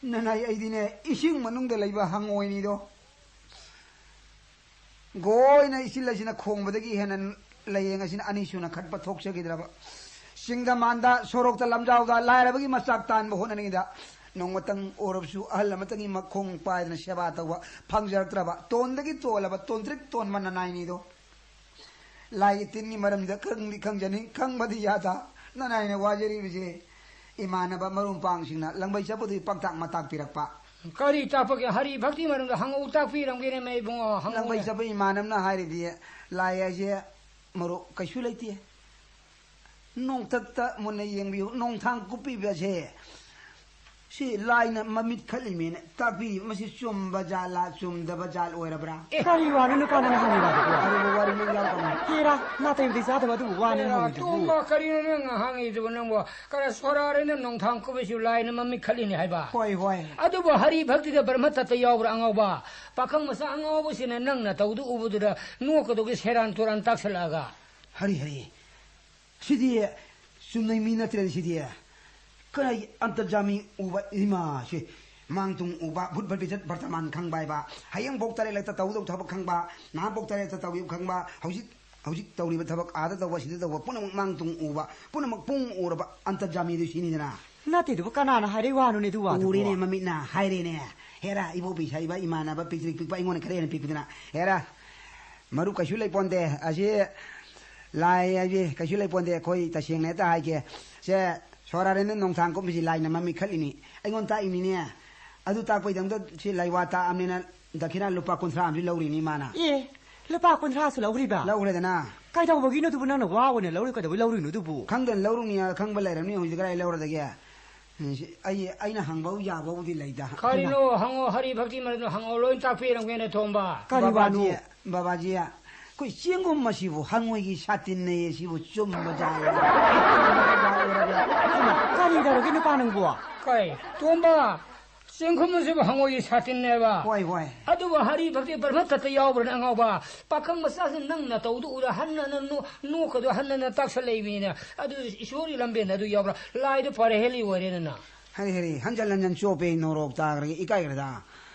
ꯅꯅꯥꯏ ꯑꯩꯗꯤꯅꯦ, ꯏꯁꯤꯡ ꯃꯅꯨꯡꯗ ꯂꯩꯕ ꯍꯪꯉꯣꯏꯅꯤꯗꯣ꯫ ꯒꯣꯏꯅ ꯏꯆꯤꯜ ꯑꯁꯤꯅ ꯈꯣꯡꯕꯗꯒꯤ ꯍꯦꯟꯅ ꯂꯥꯏꯌꯦꯡ ꯑꯁꯤꯅ ꯑꯅꯤꯁꯨꯅ ꯈꯠꯄ ꯊꯣꯛꯆꯈꯤꯗ꯭ꯔꯕ꯫ ꯁꯤꯡꯗ ꯃꯥꯟꯗ, ꯁꯣꯔꯣꯛꯇ ꯂꯝꯖꯥꯎꯗ ꯂꯥꯏꯔꯕꯒꯤ ꯃꯆꯥꯛ ꯇꯥꯟꯕ ꯍꯣꯠꯅꯔꯤꯉꯩꯗ ꯅꯣꯡꯃꯇꯪ ꯑꯣꯏꯔꯕꯁꯨ ꯑꯍꯜ ꯑꯃꯇꯪꯒꯤ ꯃꯈꯣꯡ ꯄꯥꯏꯗꯅ ꯁꯦꯕꯥ ꯇꯧꯕ ꯐꯪꯖꯔꯛꯇ꯭ꯔꯕ ꯇꯣꯟꯗꯒꯤ ꯇꯣꯜꯂꯕ ꯇꯣꯟꯇ꯭ꯔꯤꯛ ꯇꯣꯟꯕ ꯅꯅꯥꯏꯅꯤꯗꯣ꯫ ꯂꯥꯏꯒꯤ ꯇꯤꯟꯒꯤ ꯃꯔꯝꯗ ꯈꯪꯗꯤ ꯈꯪꯖꯅꯤꯡ, ꯈꯪꯕꯗꯤ ꯌꯥꯗ꯫ ꯅꯅꯥꯏꯅ ꯋꯥꯖꯔꯤꯕꯁꯦ ꯏꯃꯥꯟꯅꯕ ꯃꯔꯨꯞ ꯃꯄꯥꯡꯁꯤꯡꯅ ꯂꯪꯕꯩ ꯆꯠꯄꯗꯨꯒꯤ ꯄꯥꯛꯇꯥꯛ ꯃꯇꯥꯛ ꯄꯤꯔꯛꯄ꯫ ꯀꯔꯤ ꯇꯥꯛꯄꯒꯦ? ꯍꯔꯤ ꯚꯛꯇꯤ ꯃꯔꯝꯗ ꯍꯪꯉꯧ ꯇꯥꯛꯄꯤꯔꯝꯒꯦꯅꯦ ꯏꯕꯨꯡꯉꯣ, ꯍꯪꯉꯧꯅꯦ꯫ ꯂꯪꯕꯩ ꯆꯠꯄ ꯏꯃꯥꯟꯅꯕꯅ ꯍꯥꯏꯔꯤꯗꯤ, ꯂꯥꯏ ꯍꯥꯏꯁꯦ ꯃꯔꯨꯞ ꯀꯩꯁꯨ ꯂꯩꯇꯦ꯫ ꯅꯣꯡꯊꯛꯇ ꯃꯨꯟꯅ ꯌꯦꯡꯕꯤꯌꯨ, ꯅꯣꯡꯊꯥꯡ ꯀꯨꯞꯄꯤꯕꯁꯦ ꯁꯤ ꯂꯥꯏꯅ ꯃꯃꯤꯠ ꯈꯠꯂꯤꯃꯦꯅ ꯇꯥꯛꯄꯤꯔꯤꯕ, ꯃꯁꯤ ꯆꯨꯝꯕ ꯖꯥꯠꯂꯥ, ꯆꯨꯝꯗꯕ ꯖꯥꯠ ꯑꯣꯏꯔꯕ꯭ꯔꯥ? ꯑꯦ, ꯀꯔꯤ ꯋꯥꯅꯣ ꯅꯨꯄꯥ ꯅꯪꯅ ꯍꯪꯉꯤꯕ ꯑꯗꯨꯕꯨ? ꯑꯗꯨꯕꯨ ꯋꯥꯔꯤ ꯃꯩ ꯌꯥꯎꯗꯕꯅꯤ꯫ ꯍꯦꯔꯥ, ꯅꯥꯇꯩꯕꯨꯗꯤ ꯆꯥꯗꯕ ꯑꯗꯨꯕꯨ ꯋꯥꯅꯦ ꯍꯦꯔꯥ, ꯍꯪꯉꯤꯗꯨꯕꯨ꯫ ꯇꯣꯝꯕ, ꯀꯔꯤꯅꯣ ꯅꯪꯅ ꯍꯪꯉꯤꯗꯨꯕꯨ ꯅꯪꯕꯨ? ꯀꯔ ꯁꯣꯔꯥꯔꯦꯅ ꯅꯣꯡꯊꯥꯡ ꯀꯨꯞꯄꯁꯨ ꯂꯥꯏꯅ ꯃꯃꯤꯠ ꯈꯠꯂꯤꯅꯦ ꯍꯥꯏꯕ? ꯍꯣꯏ, ꯍꯣꯏ꯫ ꯑꯗꯨꯕꯨ ꯍꯔꯤ ꯚꯛꯇꯤꯗ ꯕ꯭ꯔꯍ꯭ꯃ ꯇꯠꯇ ꯌꯥꯎꯕ꯭ꯔꯥ ꯑꯉꯥꯎꯕ? ꯄꯥꯈꯪ ꯃꯆꯥ ꯑꯉꯥꯎꯕꯁꯤꯅ ꯅꯪꯅ ꯇꯧꯗꯨ ꯎꯕꯗꯨꯗ ꯅꯣꯛꯀꯗꯧꯒꯤ ꯁꯦꯔꯥꯟ ꯇꯨꯔꯥꯟ ꯇꯥꯛꯁꯜꯂꯛꯑꯒ꯫ ꯍꯔꯤ, ꯍꯔꯤ꯫ ꯁꯤꯗꯤ ꯆꯨꯝꯅꯩ ꯃꯤ ꯅꯠꯇ꯭ꯔꯦꯅꯦ ꯁꯤꯗꯤ꯫ ꯀꯔꯥꯏ ꯑꯟꯇꯔꯖꯥꯃꯤ ꯎꯕ ꯏꯃꯥ ꯁꯤ꯫ ꯃꯥꯡ ꯇꯨꯡ ꯎꯕ, ꯚꯨꯠ ꯚꯕꯤꯁꯠ ꯚꯔꯇꯃꯥꯟ ꯈꯪꯕ ꯍꯥꯏꯕ꯫ ꯍꯌꯦꯡ ꯚꯣꯛ ꯇꯔꯦꯠꯂꯛꯇ ꯇꯧꯗꯧ ꯊꯕꯛ ꯈꯪꯕ, ꯅꯍꯥꯟ ꯚꯣꯛ ꯇꯔꯦꯠꯇ ꯇꯧꯈꯤꯕ ꯈꯪꯕ, ꯍꯧꯖꯤꯛ, ꯍꯧꯖꯤꯛ ꯇꯧꯔꯤꯕ ꯊꯕꯛ, ꯑꯥꯗ ꯇꯧꯕ, ꯁꯤꯗ ꯇꯧꯕ, ꯄꯨꯝꯅꯃꯛ ꯃꯥꯡ ꯇꯨꯡ ꯎꯕ, ꯄꯨꯝꯅꯃꯛ ꯄꯨꯡ ꯎꯔꯕ ꯑꯟꯇꯔꯖꯥꯃꯤꯗꯨ ꯁꯤꯅꯤꯗꯅ꯫ ꯅꯠꯇꯦ, ꯑꯗꯨꯕꯨ ꯀꯅꯥꯅ ꯍꯥꯏꯔꯛꯏ ꯋꯥꯅꯣꯅꯦ ꯑꯗꯨ ꯋꯥꯗꯨꯕꯨ? ꯎꯔꯦꯅꯦ, ꯃꯃꯤꯠꯅ ꯍꯥꯏꯔꯦꯅꯦ꯫ ꯍꯦꯔꯥ, ꯏꯕꯣꯕꯤ ꯁꯥꯏꯕ ꯏꯃꯥꯟꯅꯕ ꯄꯤꯛꯇ꯭ꯔꯤꯛ ꯄꯤꯛꯄ ꯑꯩꯉꯣꯟꯗ ꯈꯔ ꯍꯦꯟꯅ ꯄꯤꯛꯄꯗꯨꯅ꯫ ꯍꯦꯔꯥ, ꯃꯔꯨꯞ ꯀꯩꯁꯨ ꯂꯩꯄꯣꯟꯇꯦ꯫ ꯑꯁꯤ ꯂꯥꯏ ꯍꯥꯏꯁꯦ ꯀꯩꯁꯨ ꯂꯩꯄꯣꯟꯇꯦ꯫ ꯑꯩꯈꯣꯏ ꯇꯁꯦꯡꯅ ꯍꯦꯛꯇ ꯍꯥꯏꯒꯦ꯫ ꯁꯦ, ꯁꯣꯔꯥꯔꯦꯟꯗ ꯅꯣꯡꯊꯥꯡ ꯀꯨꯝꯕꯁꯤ ꯂꯥꯏꯅ ꯃꯃꯤꯠ ꯈꯠꯂꯤꯅꯤ꯫ ꯑꯩꯉꯣꯟꯗ ꯇꯥꯛꯏꯅꯤꯅꯦ꯫ ꯑꯗꯨ ꯇꯥꯛꯄꯩꯗꯃꯛꯇ ꯁꯤ ꯂꯥꯏꯋꯥ ꯇꯥꯛꯑꯕꯅꯤꯅ ꯗꯈꯤꯅꯥ ꯂꯨꯄꯥ ꯀꯨꯟꯊ꯭ꯔꯥ ꯑꯃꯁꯨ ꯂꯧꯔꯤꯅꯤ ꯃꯥꯅ꯫ ꯑꯦ, ꯂꯨꯄꯥ ꯀꯨꯟꯊ꯭ꯔꯥꯁꯨ ꯂꯧꯔꯤꯕ? ꯂꯧꯔꯦꯗꯅ꯫ ꯀꯩꯗꯧꯕꯒꯤꯅꯣ ꯑꯗꯨꯕꯨ ꯅꯪꯅ ꯋꯥ ꯑꯣꯏꯅ ꯂꯧꯔꯤ, ꯀꯩꯗꯧꯕꯩ ꯂꯧꯔꯤꯅꯣ ꯑꯗꯨꯕꯨ? ꯈꯪꯗꯅ ꯂꯧꯔꯨꯅꯤ, ꯈꯪꯕ ꯂꯩꯔꯝꯅꯤ, ꯍꯧꯖꯤꯛ ꯀꯗꯥꯏ ꯂꯧꯔꯗꯒꯦ? ꯑꯩ, ꯑꯩꯅ ꯍꯪꯕ ꯌꯥꯕꯕꯨꯗꯤ ꯂꯩꯗ꯫ ꯀꯔꯤꯅꯣ? ꯍꯪꯉꯣ, ꯍꯔꯤ ꯚꯛꯇꯤ ꯃꯔꯝꯗꯣ ꯍꯪꯉꯣ, ꯂꯣꯏ ꯇꯥꯛꯄꯤꯔꯝꯒꯦꯅꯦ, ꯊꯣꯝꯕ꯫ ꯀꯔꯤ ꯋꯥꯅꯣ? ꯕꯕꯥꯖꯤ, ꯕꯕꯥꯖꯤ, ꯑꯩꯈꯣꯏ ꯆꯦꯡꯒꯨꯝ ꯑꯁꯤꯕꯨ ꯍꯪꯉꯣꯏꯒꯤ ꯁꯥꯇꯤꯟꯅꯩꯌꯦ, ꯁꯤꯕꯨ ꯆꯨꯝꯕ ꯖꯥꯠꯂ? ꯀꯔꯤ ꯇꯧꯔꯒꯦ ꯅꯨꯄꯥ ꯅꯪꯕꯨ? ꯀꯩ, ꯇꯣꯝꯕ, ꯆꯦꯡꯒꯨꯝ ꯑꯁꯤꯕꯨ ꯍꯪꯉꯣꯏꯒꯤ ꯁꯥꯇꯤꯟꯅꯦꯕ? ꯍꯣꯏ, ꯍꯣꯏ꯫ ꯑꯗꯨꯕꯨ ꯍꯔꯤ ꯚꯛꯇꯤ ꯕ꯭ꯔꯍ꯭ꯃ ꯇꯠꯇ ꯌꯥꯎꯕ꯭ꯔꯅꯦ ꯑꯉꯥꯎꯕ? ꯄꯥꯈꯪ ꯃꯆꯥꯁꯤꯡ ꯅꯪ ꯅꯇꯧꯗꯨ ꯎꯔ ꯍꯟꯅ ꯍꯟꯅ ꯅꯣ-, ꯅꯣꯛꯀꯗꯣ ꯍꯟꯅ ꯍꯟꯅ ꯇꯥꯛꯁꯜꯂꯛꯏꯕꯅꯤꯅꯦ꯫ ꯑꯗꯨ ꯏꯁꯣꯔꯒꯤ ꯂꯝꯕꯦꯟ ꯑꯗꯨ ꯌꯥꯎꯕ꯭ꯔꯥ? ꯂꯥꯏꯗꯨ ꯄꯔꯍꯦꯂꯤ ꯑꯣꯏꯔꯦꯗꯅ꯫ ꯍꯔꯤ ꯍꯔꯤ, ꯍꯟꯖꯟ ꯍꯟꯖꯟ ꯆꯣꯞꯄꯦ, ꯅꯣꯔꯣꯛ ꯇꯥꯈ꯭ꯔꯒ ꯏꯀꯥꯏꯈ꯭ꯔꯗ꯫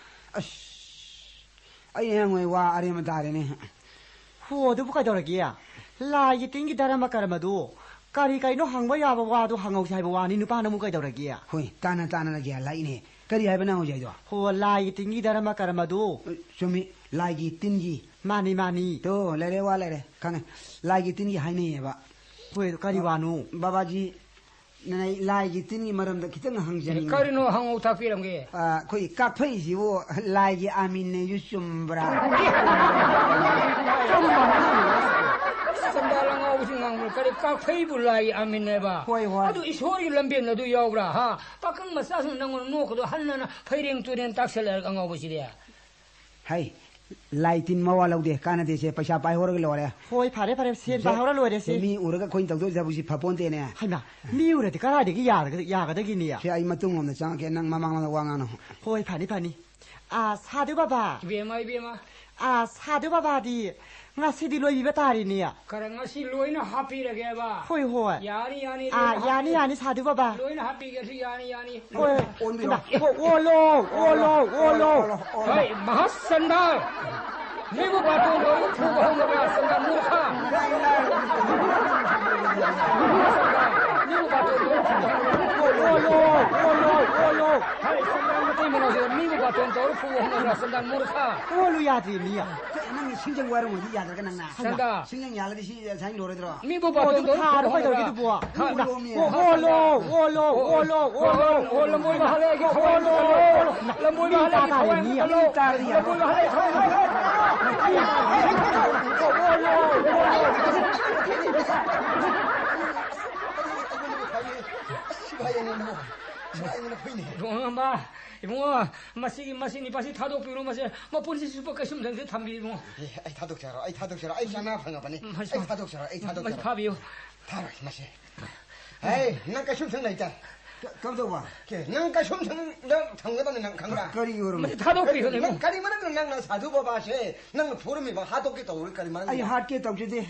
ꯑꯁ, ꯑꯩ ꯍꯌꯦꯡꯋꯥꯏ ꯋꯥ ꯑꯔꯦꯝꯕ ꯇꯥꯔꯦꯅꯦ꯫ ꯍꯣ, ꯑꯗꯨꯕꯨ ꯀꯩꯗꯧꯔꯒꯦ? ꯂꯥꯏꯒꯤ ꯇꯤꯟꯒꯤ ꯙꯔꯃ ꯀꯔꯃꯗꯨ ꯀꯔꯤ ꯀꯩꯅꯣ ꯍꯪꯕ ꯌꯥꯕ ꯋꯥꯗꯨ ꯍꯪꯍꯧꯁꯤ ꯍꯥꯏꯕ ꯋꯥꯅꯤ, ꯅꯨꯄꯥ ꯅꯪꯕꯨ ꯀꯩꯗꯧꯔꯒꯦ? ꯍꯣꯏ, ꯇꯥꯅ ꯇꯥꯅ ꯒ꯭ꯌꯥꯟ ꯂꯥꯛꯏꯅꯦ꯫ ꯀꯔꯤ ꯍꯥꯏꯕ ꯅꯪ ꯍꯧꯖꯤꯛ ꯍꯥꯏꯗꯣ? ꯍꯣ, ꯂꯥꯏꯒꯤ ꯇꯤꯟꯒꯤ ꯙꯔꯃ ꯀꯔꯃꯗꯨ꯫ ꯆꯨꯝꯃꯤ, ꯂꯥꯏꯒꯤ ꯇꯤꯟꯒꯤ꯫ ꯃꯥꯅꯤ, ꯃꯥꯅꯤ꯫ ꯇꯣ, ꯂꯩꯔꯦ, ꯋꯥ ꯂꯩꯔꯦ, ꯈꯪꯉꯦ꯫ ꯂꯥꯏꯒꯤ ꯇꯤꯟꯒꯤ ꯍꯥꯏꯅꯩꯌꯦꯕ꯫ ꯍꯣꯏ, ꯀꯔꯤ ꯋꯥꯅꯣ? ꯕꯕꯥꯖꯤ, ꯅ-, ꯂꯥꯏꯒꯤ ꯇꯤꯟꯒꯤ ꯃꯔꯝꯗ ꯈꯤꯇꯪ ꯍꯪꯖꯅꯤꯡꯉꯤ꯫ ꯀꯔꯤꯅꯣ ꯍꯪꯉꯧ ꯇꯥꯛꯄꯤꯔꯝꯒꯦ? ꯑ, ꯑꯩꯈꯣꯏ ꯀꯥꯛꯐꯩꯁꯤꯕꯨ ꯂꯥꯏꯒꯤ ꯑꯥꯃꯤꯟꯅꯦꯁꯨ ꯆꯨꯝꯕ꯭ꯔꯥ? ꯆꯝꯕꯥꯜ ꯑꯉꯥꯎꯕꯁꯤ ꯉꯥꯡꯕ꯭ꯔꯥ? ꯀꯔꯤ ꯀꯥꯛꯐꯩꯕꯨ ꯂꯥꯏꯒꯤ ꯑꯥꯃꯤꯟꯅꯦꯕ? ꯍꯣꯏ, ꯍꯣꯏ꯫ ꯑꯗꯨ ꯏꯁꯣꯔꯒꯤ ꯂꯝꯕꯦꯟ ꯑꯗꯨ ꯌꯥꯎꯕ꯭ꯔꯥ? ꯍꯥ? ꯄꯥꯈꯪ ꯃꯆꯥꯁꯤꯡ ꯅꯪꯉꯣꯟꯗ ꯅꯣꯛꯀꯗꯣ ꯍꯟꯅꯅ ꯐꯩꯔꯦꯡ ꯇꯨꯔꯦꯡ ꯇꯥꯛꯁꯜꯂꯛꯑꯒ ꯑꯉꯥꯎꯕꯁꯤꯗꯤ꯫ ꯍꯩ, ꯂꯥꯏ ꯇꯤꯟ ꯃꯋꯥ ꯂꯧꯗꯦ, ꯀꯥꯟꯅꯗꯦꯁꯦ, ꯄꯩꯁꯥ ꯄꯥꯏꯍꯧꯔꯒ ꯂꯣꯏꯔꯦ꯫ ꯍꯣꯏ, ꯐꯔꯦ, ꯐꯔꯦ, ꯁꯦꯟ ꯁꯦ, ꯄꯥꯏꯍꯧꯔ ꯂꯣꯏꯔꯦ ꯁꯦ꯫ ꯃꯤ ꯎꯔꯒ ꯑꯩꯈꯣꯏꯅ ꯇꯧꯗꯣꯏ ꯊꯕꯛꯁꯤ ꯐꯄꯣꯟꯇꯦꯅꯦ꯫ ꯍꯩꯃꯥ, ꯃꯤ ꯎꯔꯗꯤ ꯀꯗꯥꯏꯗꯒꯤ ꯌꯥꯔꯒ-, ꯌꯥꯒꯗꯒꯤꯅꯦ? ꯁꯦ, ꯑꯩ ꯃꯇꯨꯡ ꯂꯣꯝꯗ ꯆꯪꯉꯛꯀꯦ, ꯅꯪ ꯃꯃꯥꯡꯂꯣꯝꯗ ꯋꯥ ꯉꯥꯡꯅꯧ꯫ ꯍꯣꯏ, ꯐꯅꯤ, ꯐꯅꯤ꯫ ꯑꯥ, ꯁꯥꯙꯨ ꯕꯕꯥ꯫ ꯏꯕꯦꯝꯃ, ꯏꯕꯦꯝꯃ꯫ ꯑꯥ, ꯁꯥꯙꯨ ꯕꯕꯥꯗꯤ ꯉꯁꯤꯗꯤ ꯂꯣꯏꯕꯤꯕ ꯇꯥꯔꯦꯅꯦ꯫ ꯈꯔ ꯉꯁꯤ ꯂꯣꯏꯅ ꯍꯥꯞꯄꯤꯔꯒꯦꯕ꯫ ꯍꯣꯏ, ꯍꯣꯏ꯫ ꯌꯥꯅꯤ, ꯌꯥꯅꯤ, ꯑꯥ, ꯂꯣꯏꯅ ꯌꯥꯅꯤ, ꯍꯥꯞꯄꯤꯔꯒꯦ꯫ ꯌꯥꯅꯤ, ꯁꯥꯙꯨ ꯕꯕꯥ꯫ ꯂꯣꯏꯅ ꯍꯥꯞꯄꯤꯒꯦꯁꯨ ꯌꯥꯅꯤ, ꯌꯥꯅꯤ꯫ ꯍꯣꯏ, ꯍꯣꯏ꯫ ꯑꯣꯟꯕꯤꯔꯣ꯫ ꯍꯩꯃꯥ, ꯑꯣ-, ꯑꯣꯜꯂꯣ, ꯑꯣꯜꯂꯣ, ꯑꯣꯜꯂꯣ, ꯑꯣꯜꯂꯣ꯫ ꯑꯣꯜꯂꯣ, ꯑꯣꯜꯂꯣ꯫ ꯍꯣꯏ, ꯃꯍꯥꯁꯟꯗ꯫ ꯃꯤꯕꯨ ꯕꯥꯇꯣꯟ ꯇꯧꯔꯒ ꯐꯨꯕ ꯍꯧꯅꯕ꯭ꯔꯥ, ꯁꯟꯗ ꯃꯨꯔꯈꯥ? ꯃꯤꯕꯨ ꯕꯥꯇꯣꯟ ꯇꯧꯔꯒ ꯐꯨꯕ ꯍꯧꯅꯕ꯭ꯔꯥ? ꯑꯣꯜꯂꯣ, ꯑꯣꯜꯂꯣ, ꯑꯣꯜꯂꯣ꯫ ꯍꯣꯏ, ꯁꯟꯗ ꯃꯇꯩ ꯃꯅꯥꯎꯁꯤꯗ ꯃꯤꯕꯨ ꯕꯥꯇꯣꯟ ꯇꯧꯔꯒ ꯐꯨꯕ ꯍꯧꯅꯕ꯭ꯔꯥ, ꯁꯟꯗ ꯃꯨꯔꯈꯥ? ꯑꯣꯜꯂꯨ ꯌꯥꯗ꯭ꯔꯤ, ꯃꯤ꯫ ꯀꯩ, ꯅꯪꯒꯤ ꯁꯤꯡꯖꯪ ꯋꯥꯏꯔꯨ ꯑꯣꯏꯗꯤ ꯌꯥꯗ꯭ꯔꯒ ꯅꯪꯅ? ꯁꯟꯗ꯫ ꯁꯤꯡꯖꯪ ꯌꯥꯜꯂꯗꯤ ꯁꯤ ꯁꯨꯃꯥꯏꯅ ꯂꯣꯏꯔꯗ꯭ꯔꯣ? ꯃꯤꯕꯨ ꯑꯣ, ꯕꯥꯇꯣꯟ ꯑꯗꯨꯝ ꯇꯧꯔ ꯊꯥꯔꯣ, ꯐꯨꯕ ꯀꯩꯗꯧꯔꯒꯦ ꯍꯧꯅꯕ꯭ꯔꯥ? ꯑꯗꯨꯕꯣ? ꯍꯥ? ꯑꯣꯜꯂꯣꯃꯤ꯫ ꯑꯣ, ꯑꯣꯜꯂꯣ, ꯑꯣꯜꯂꯣ, ꯑꯣꯜꯂꯣ, ꯑꯣꯜꯂꯣ, ꯑꯣꯜꯂꯣ, ꯑꯣꯜꯂꯣ, ꯂꯝꯕꯣꯏꯕ ꯍꯜꯂꯛꯑꯒꯦ, ꯊꯋꯥꯏ ꯑꯣꯜꯂꯣ, ꯅꯨꯡꯉꯥꯏꯇꯕ꯫ ꯑꯣꯜꯂꯣ꯫ ꯂꯝꯕꯣꯏꯕ ꯍꯜꯂꯛꯑꯒꯦ, ꯊꯋꯥꯏ ꯅꯨꯡꯉꯥꯏꯇꯕ꯫ ꯂꯝꯕꯣꯏꯕ ꯍꯜꯂꯛꯑꯒꯦ, ꯊꯋꯥꯏ ꯅꯨꯡꯉꯥꯏꯇꯕ꯫ ꯑꯣꯜꯂꯣ, ꯑꯣꯜꯂꯣ, ꯑꯣꯜꯂꯣ꯫ ꯁꯤꯐꯥꯏ ꯑꯅꯤꯅ ꯁꯤꯗ ꯑꯩꯉꯣꯟꯗ ꯐꯨꯏꯅꯦ꯫ ꯏꯕꯨꯡꯉꯣ, ꯑꯃ, ꯏꯕꯨꯡꯉꯣ, ꯃꯁꯤꯒꯤ, ꯃꯁꯤ ꯅꯤꯄꯥꯁꯤ ꯊꯥꯗꯣꯛꯄꯤꯔꯣ, ꯃꯁꯦ ꯃꯄꯨꯟꯁꯤ ꯆꯨꯞꯄ ꯀꯩꯁꯨꯝꯁꯪꯁꯤꯗ ꯊꯝꯕꯤꯌꯨ, ꯏꯕꯨꯡꯉꯣ꯫ ꯑꯦ, ꯑꯩ ꯊꯥꯗꯣꯛꯆꯔꯣ, ꯑꯩ ꯊꯥꯗꯣꯛꯆꯔꯣ, ꯑꯩ ꯁꯅꯥ ꯐꯪꯉꯕꯅꯤ꯫ ꯎꯝ, ꯑꯩ ꯃꯁꯤ ꯊꯥꯗꯣꯛꯆꯔꯣ, ꯑꯩ ꯃꯁꯤ ꯊꯥꯗꯣꯛꯆꯔꯣ꯫ ꯐꯥꯕꯤꯌꯨ꯫ ꯊꯥꯔꯣꯏ, ꯃꯁꯤ꯫ ꯍꯦ, ꯅꯪ ꯀꯩꯁꯨꯝꯁꯪ ꯂꯩꯇꯦ꯫ ꯀ-, ꯀꯝꯗꯧꯕ? ꯀꯦ, ꯅꯪ ꯀꯩꯁꯨꯝꯁꯪꯗ ꯊꯝꯒꯗꯕꯅꯤ, ꯅꯪ ꯈꯪꯕ꯭ꯔꯥ? ꯀꯔꯤ ꯑꯣꯏꯔꯝꯃꯤ? ꯃꯁꯤ ꯊꯥꯗꯣꯛꯄꯤꯈ꯭ꯔꯣ, ꯅꯪ ꯏꯕꯨꯡꯉꯣ꯫ ꯀꯔꯤ ꯃꯔꯝꯒꯤꯅꯣ ꯅꯪꯅ ꯁꯥꯙꯨ ꯕꯕꯥꯁꯦ ꯅꯪꯅ ꯐꯨꯔꯝꯃꯤꯕ, ꯍꯥꯠꯇꯣꯛꯀꯦ ꯇꯧꯔꯤ ꯀꯔꯤ ꯑꯩ ꯃꯔꯝꯒꯤꯅꯣ? ꯍꯥꯠꯀꯦ ꯇꯧꯖꯗꯦ꯫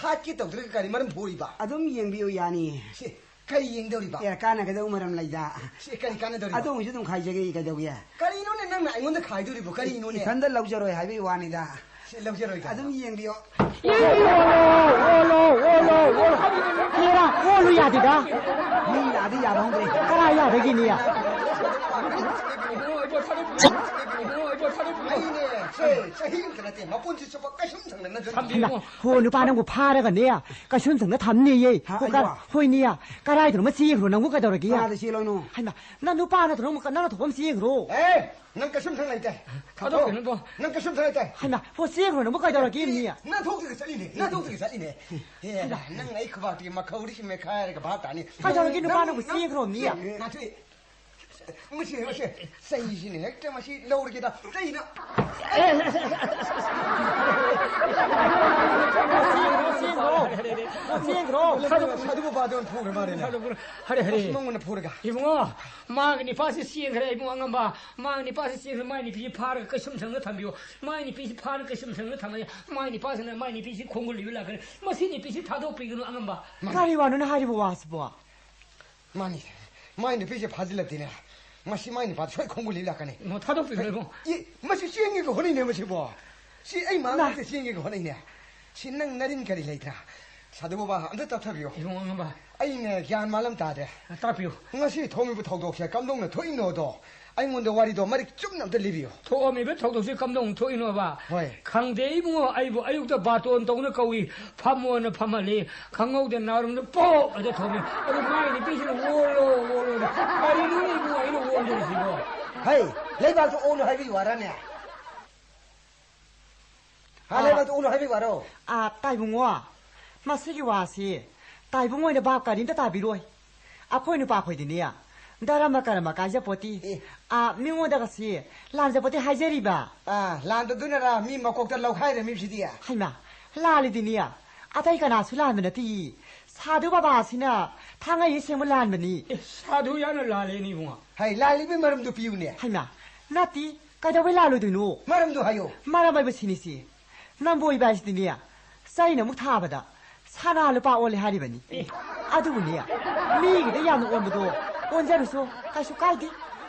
ꯍꯥꯠꯀꯦ ꯇꯧꯗ꯭ꯔꯒ ꯀꯔꯤ ꯃꯔꯝ ꯐꯨꯔꯤꯕ? ꯑꯗꯨꯝ ꯌꯦꯡꯕꯤꯌꯨ ꯌꯥꯅꯤ꯫ ꯁꯤ, ꯀꯔꯤ ꯌꯦꯡꯗꯧꯔꯤꯕ? ꯑꯦ, ꯀꯥꯟꯅꯒꯗꯧ ꯃꯔꯝ ꯂꯩꯗ꯫ ꯁꯤ, ꯀꯔꯤ ꯀꯥꯟꯅꯗꯧꯔꯤꯕ? ꯑꯗꯣꯝꯒꯤꯁꯨ ꯑꯗꯨꯝ ꯈꯥꯏꯖꯒꯦ, ꯀꯩꯗꯧꯒꯦ? ꯀꯔꯤꯅꯣꯅꯦ ꯅꯪꯅ ꯑꯩꯉꯣꯟꯗ ꯈꯥꯏꯗꯧꯔꯤꯕꯣ? ꯀꯔꯤꯅꯣꯅꯦ? ꯏꯊꯟꯗ ꯂꯧꯖꯔꯣꯏ ꯍꯥꯏꯕꯒꯤ ꯋꯥꯅꯤꯗ꯫ ꯁꯤ, ꯂꯧꯖꯔꯣꯏ ꯀꯥꯏꯅ꯫ ꯑꯗꯨꯝ ꯌꯦꯡꯕꯤꯌꯣ꯫ ꯑꯣꯜꯂꯣ, ꯑꯣꯜꯂꯣ, ꯑꯣꯜꯂꯣ꯫ ꯍꯦꯔꯥ, ꯑꯣꯜꯂꯨ ꯌꯥꯗꯦꯗ꯫ ꯃꯤ ꯌꯥꯗꯤ ꯌꯥꯔꯝꯗ꯭ꯔꯦ꯫ ꯀꯔꯥꯏ ꯌꯥꯗꯒꯤꯅꯤ? ꯑꯩꯅꯦ, ꯁꯦ, ꯆꯍꯤ ꯑꯃꯇ ꯅꯠꯇꯦ, ꯃꯄꯨꯟꯁꯤ ꯆꯨꯞꯄ ꯀꯩꯁꯨꯝ ꯁꯪꯗꯅ ꯅꯠꯇ꯭ꯔꯣ? ꯊꯝꯕꯤꯌꯨ꯫ ꯍꯣ, ꯅꯨꯄꯥ ꯅꯪꯕꯨ ꯐꯥꯔꯒꯅꯦ, ꯀꯩꯁꯨꯝ ꯁꯪꯅ ꯊꯝꯅꯦꯌꯦ꯫ ꯍꯥ, ꯍꯣ, ꯀ-, ꯑꯩꯕꯣ? ꯍꯣꯏꯅꯦ, ꯀꯔꯥꯏꯗꯅꯣꯃ ꯆꯦꯟꯈ꯭ꯔꯣ, ꯅꯪꯕꯨ ꯀꯩꯗꯧꯔꯒꯦ? ꯀꯅꯥꯗ ꯆꯦꯜꯂꯣꯏꯅꯣ? ꯍꯩꯃꯥ, ꯅꯪ ꯅꯨꯄꯥ ꯅꯠꯇ꯭ꯔꯣ, ꯅꯪ ꯅꯪꯅ ꯊꯣꯛꯄ ꯑꯃ ꯆꯦꯟꯈ꯭ꯔꯣ꯫ ꯑꯦ, ꯅꯪ ꯀꯩꯁꯨꯝ ꯁꯪ ꯂꯩꯇꯦ꯫ ꯊꯥꯗꯣꯛꯀꯅꯨꯀꯣ꯫ ꯅꯪ ꯀꯩꯁꯨꯝ ꯁꯪ ꯂꯩꯇꯦ꯫ ꯍꯩꯃꯥ, ꯍꯣ, ꯆꯦꯟꯈ꯭ꯔꯣ, ꯅꯪꯕꯨ ꯀꯩꯗꯧꯔꯒꯦ, ꯃꯤ? ꯅꯪ ꯊꯣꯛꯇ꯭ꯔꯤꯒ ꯆꯠꯂꯤꯅꯦ, ꯅꯪ ꯊꯣꯛꯇ꯭ꯔꯤꯒ ꯆꯠꯂꯤꯅꯦ꯫ ꯑꯦ, ꯅꯪ ꯑꯩ ꯈꯨꯕꯥꯛꯇꯒꯤ ꯃꯈꯧꯔꯤꯁꯤ ꯃꯦꯠꯈꯥꯏꯔꯒ ꯚꯥꯞ ꯇꯥꯅꯤ꯫ ꯀꯩꯗꯧꯔꯒꯦ, ꯅꯨꯄꯥ ꯅꯪ, ꯅꯪꯕꯨ ꯅꯪ, ꯆꯦꯟꯈ꯭ꯔꯣ, ꯃꯤ? ꯅꯪ, ꯅꯪ, ꯅꯪ, ꯃꯁꯤ, ꯃꯁꯤ, ꯆꯩꯁꯤꯅ ꯍꯦꯛꯇ ꯃꯁꯤ ꯂꯧꯔꯒꯦꯗ꯫ ꯆꯩꯅ꯫ ꯆꯦꯟꯈ꯭ꯔꯣ, ꯆꯦꯟꯈ꯭ꯔꯣ꯫ ꯆꯦꯟꯈ꯭ꯔꯣ꯫ ꯁꯥꯙꯨ, ꯁꯥꯙꯨ ꯕꯕꯥꯗ ꯑꯣꯏꯅ ꯐꯨꯈ꯭ꯔ ꯃꯥꯜꯂꯦꯅꯦ꯫ ꯍꯔꯦ, ꯍꯔꯦ꯫ ꯑꯁ, ꯃꯉꯣꯟꯗ ꯐꯨꯔꯒ꯫ ꯏꯕꯨꯡꯉꯣ, ꯃꯥꯒꯤ ꯅꯤꯄꯥꯁꯤ ꯆꯦꯟꯈ꯭ꯔꯦ, ꯏꯕꯨꯡꯉꯣ ꯑꯉꯝꯕ꯫ ꯃꯥꯒꯤ ꯅꯤꯄꯥꯁꯤ ꯆꯦꯟꯈ꯭ꯔꯦ, ꯃꯥꯒꯤ ꯅꯨꯄꯤꯁꯤ ꯐꯥꯔꯒ ꯀꯩꯁꯨꯝ ꯁꯪꯅ ꯊꯝꯕꯤꯌꯨ꯫ ꯃꯥꯒꯤ ꯅꯨꯄꯤꯁꯤ ꯐꯥꯔꯒ ꯀꯩꯁꯨꯝ ꯁꯪꯅ ꯊꯝꯃꯗꯤ, ꯃꯥꯒꯤ ꯅꯤꯄꯥꯁꯤꯅ ꯃꯥꯒꯤ ꯅꯨꯄꯤꯁꯤ ꯈꯣꯡꯒꯨꯜ ꯂꯤꯕ ꯂꯥꯛꯀꯅꯤ꯫ ꯃꯁꯤ ꯅꯨꯄꯤꯁꯤ ꯊꯥꯗꯣꯛꯄꯤꯒꯅꯨ, ꯑꯉꯝꯕ꯫ ꯀꯔꯤ ꯋꯥꯅꯣꯅ ꯍꯥꯏꯔꯤꯕ ꯋꯥꯁꯤꯕꯣ? ꯃꯥꯅꯤ, ꯃꯥꯏ ꯅꯨꯄꯤꯁꯦ ꯐꯥꯖꯤꯜꯂꯛꯇꯦꯅꯦ꯫ ꯃꯁꯤ ꯃꯥꯏ ꯅꯨꯄꯥꯗ ꯁꯣꯏ ꯈꯣꯡꯒꯨꯜ ꯂꯤꯂꯥꯛꯀꯅꯤ꯫ ꯃꯣ ꯊꯥꯗꯣꯛꯄꯤꯈ꯭ꯔꯣ ꯏꯕꯨꯡ꯫ ꯏ, ꯃꯁꯤ ꯆꯦꯟꯒꯦꯒ ꯍꯣꯠꯅꯩꯅꯦ ꯃꯁꯤꯕꯣ꯫ ꯁꯤ ꯑꯩ ꯃꯥꯡꯗ ꯆꯦꯟꯒꯦꯒ ꯍꯣꯠꯅꯩꯅꯦ꯫ ꯁꯤ ꯅꯪ ꯅꯔꯤꯟ ꯀꯔꯤ ꯂꯩꯇ꯭ꯔꯥ? ꯁꯥꯙꯨ ꯕꯕꯥ, ꯑꯝꯇ ꯇꯞꯊꯕꯤꯌꯨ꯫ ꯏꯕꯨꯡ ꯑꯉꯝꯕ꯫ ꯑꯩꯅ ꯒ꯭ꯌꯥꯟ ꯃꯥꯜꯂꯝ ꯇꯥꯗ꯭ꯔꯦ꯫ ꯇꯥꯛꯄꯤꯌꯨ꯫ ꯉꯁꯤ ꯊꯣꯛꯂꯤꯕ ꯊꯧꯗꯣꯛꯁꯦ ꯀꯝꯗꯧꯅ ꯊꯣꯛꯏꯅꯣꯗꯣ ꯑꯩꯉꯣꯟꯗ ꯋꯥꯔꯤꯗꯣ ꯃꯔꯤꯛ ꯆꯨꯝꯅ ꯑꯝꯇ ꯂꯤꯕꯤꯌꯨ꯫ ꯊꯣꯛꯑꯝꯃꯤꯕ ꯊꯧꯗꯣꯛꯁꯦ ꯀꯝꯗꯧꯅ ꯊꯣꯛꯏꯅꯣꯕ? ꯍꯣꯏ꯫ ꯈꯪꯗꯦ ꯏꯕꯨꯡꯉꯣ, ꯑꯩꯕꯨ ꯑꯌꯨꯛꯇ ꯕꯥꯇꯣꯟ ꯇꯧꯅ ꯀꯧꯏ, ꯐꯝꯃꯣꯅ ꯐꯝꯍꯜꯂꯤ, ꯈꯪꯍꯧꯗ ꯅꯥꯔꯨꯝꯗ ꯄꯣꯛ ꯑꯗ ꯊꯣꯝꯃꯤ꯫ ꯑꯗꯨ ꯃꯥꯒꯤ ꯅꯨꯄꯤꯁꯤꯅ ꯑꯣꯜꯂꯣ, ꯑꯣꯜꯂꯣ꯫ ꯀꯔꯤꯅꯣꯅꯦ ꯏꯕꯨꯡꯉꯣ ꯑꯩꯅ ꯑꯣꯟꯗꯣꯔꯤꯁꯤꯕꯣ? ꯍꯩ, ꯂꯩꯕꯥꯛꯇ ꯑꯣꯜꯂꯨ ꯍꯥꯏꯕꯒꯤ ꯋꯥꯔꯅꯦ? ꯍꯥ, ꯑꯥ, ꯂꯩꯕꯥꯛꯇ ꯑꯣꯜꯂꯨ ꯍꯥꯏꯕꯒꯤ ꯋꯥꯔꯣ? ꯑꯥ, ꯇꯥꯏꯕꯨꯡꯉꯣ, ꯃꯁꯤꯒꯤ ꯋꯥꯁꯤ ꯇꯥꯏꯕꯨꯡꯉꯣ ꯑꯣꯏꯅ ꯚꯥꯞ ꯀꯔꯤꯝꯇ ꯇꯥꯕꯤꯔꯣꯏ꯫ ꯑꯩꯈꯣꯏ ꯅꯨꯄꯥꯈꯣꯏꯗꯤꯅꯦ, ꯙꯔꯃ ꯀꯔꯃ ꯀꯥꯏꯖꯄꯣꯠꯇꯤ꯫ ꯑꯦ꯫ ꯑꯥ, ꯃꯤꯉꯣꯟꯗꯒꯁꯤ ꯂꯥꯟꯖꯄꯣꯠꯇꯤ ꯍꯥꯏꯖꯔꯤꯕ꯫ ꯑꯥ, ꯂꯥꯟꯗꯗꯨꯅꯔ ꯃꯤ ꯃꯀꯣꯛꯇ ꯂꯧꯈꯥꯏꯔꯝꯃꯤꯕꯁꯤꯗꯤ? ꯍꯩꯃꯥ, ꯂꯥꯜꯂꯤꯗꯤꯅꯤ꯫ ꯑꯇꯩ ꯀꯅꯥꯁꯨ ꯂꯥꯟꯕ ꯅꯠꯇꯦ꯫ ꯁꯥꯙꯨ ꯕꯕꯥꯁꯤꯅ ꯊꯥꯡꯉꯩ ꯁꯦꯡꯕ ꯂꯥꯟꯕꯅꯤ꯫ ꯑꯦ, ꯁꯥꯙꯨ ꯌꯥꯝꯅ ꯂꯥꯜꯂꯦꯅꯦ ꯏꯕꯨꯡꯉꯣ꯫ ꯍꯩ, ꯂꯥꯜꯂꯤꯕꯒꯤ ꯃꯔꯝꯗꯨ ꯄꯤꯌꯨꯅꯦ꯫ ꯍꯩꯃꯥ, ꯅꯠꯇꯦ, ꯀꯩꯗꯧꯕꯩ ꯂꯥꯜꯂꯣꯏꯗꯣꯏꯅꯣ? ꯃꯔꯝꯗꯨ ꯍꯥꯏꯌꯣ꯫ ꯃꯔꯝ ꯍꯥꯏꯕꯁꯤꯅꯤꯁꯤ꯫ ꯅꯝꯕꯣꯏꯕ ꯍꯥꯏꯁꯤꯗꯤꯅꯦ, ꯆꯩꯅ ꯑꯃꯨꯛ ꯊꯥꯕꯗ ꯁꯅꯥ ꯂꯨꯄꯥ ꯑꯣꯜꯂꯦ ꯍꯥꯏꯔꯤꯕꯅꯤ꯫ ꯑꯦ꯫ ꯑꯗꯨꯕꯨꯅꯦ, ꯃꯤꯒꯤꯗ ꯌꯥꯝꯅ ꯑꯣꯟꯕꯗꯣ ꯑꯣꯟꯖꯔꯨꯁꯨ ꯀꯩꯁꯨ ꯀꯥꯏꯗꯦ꯫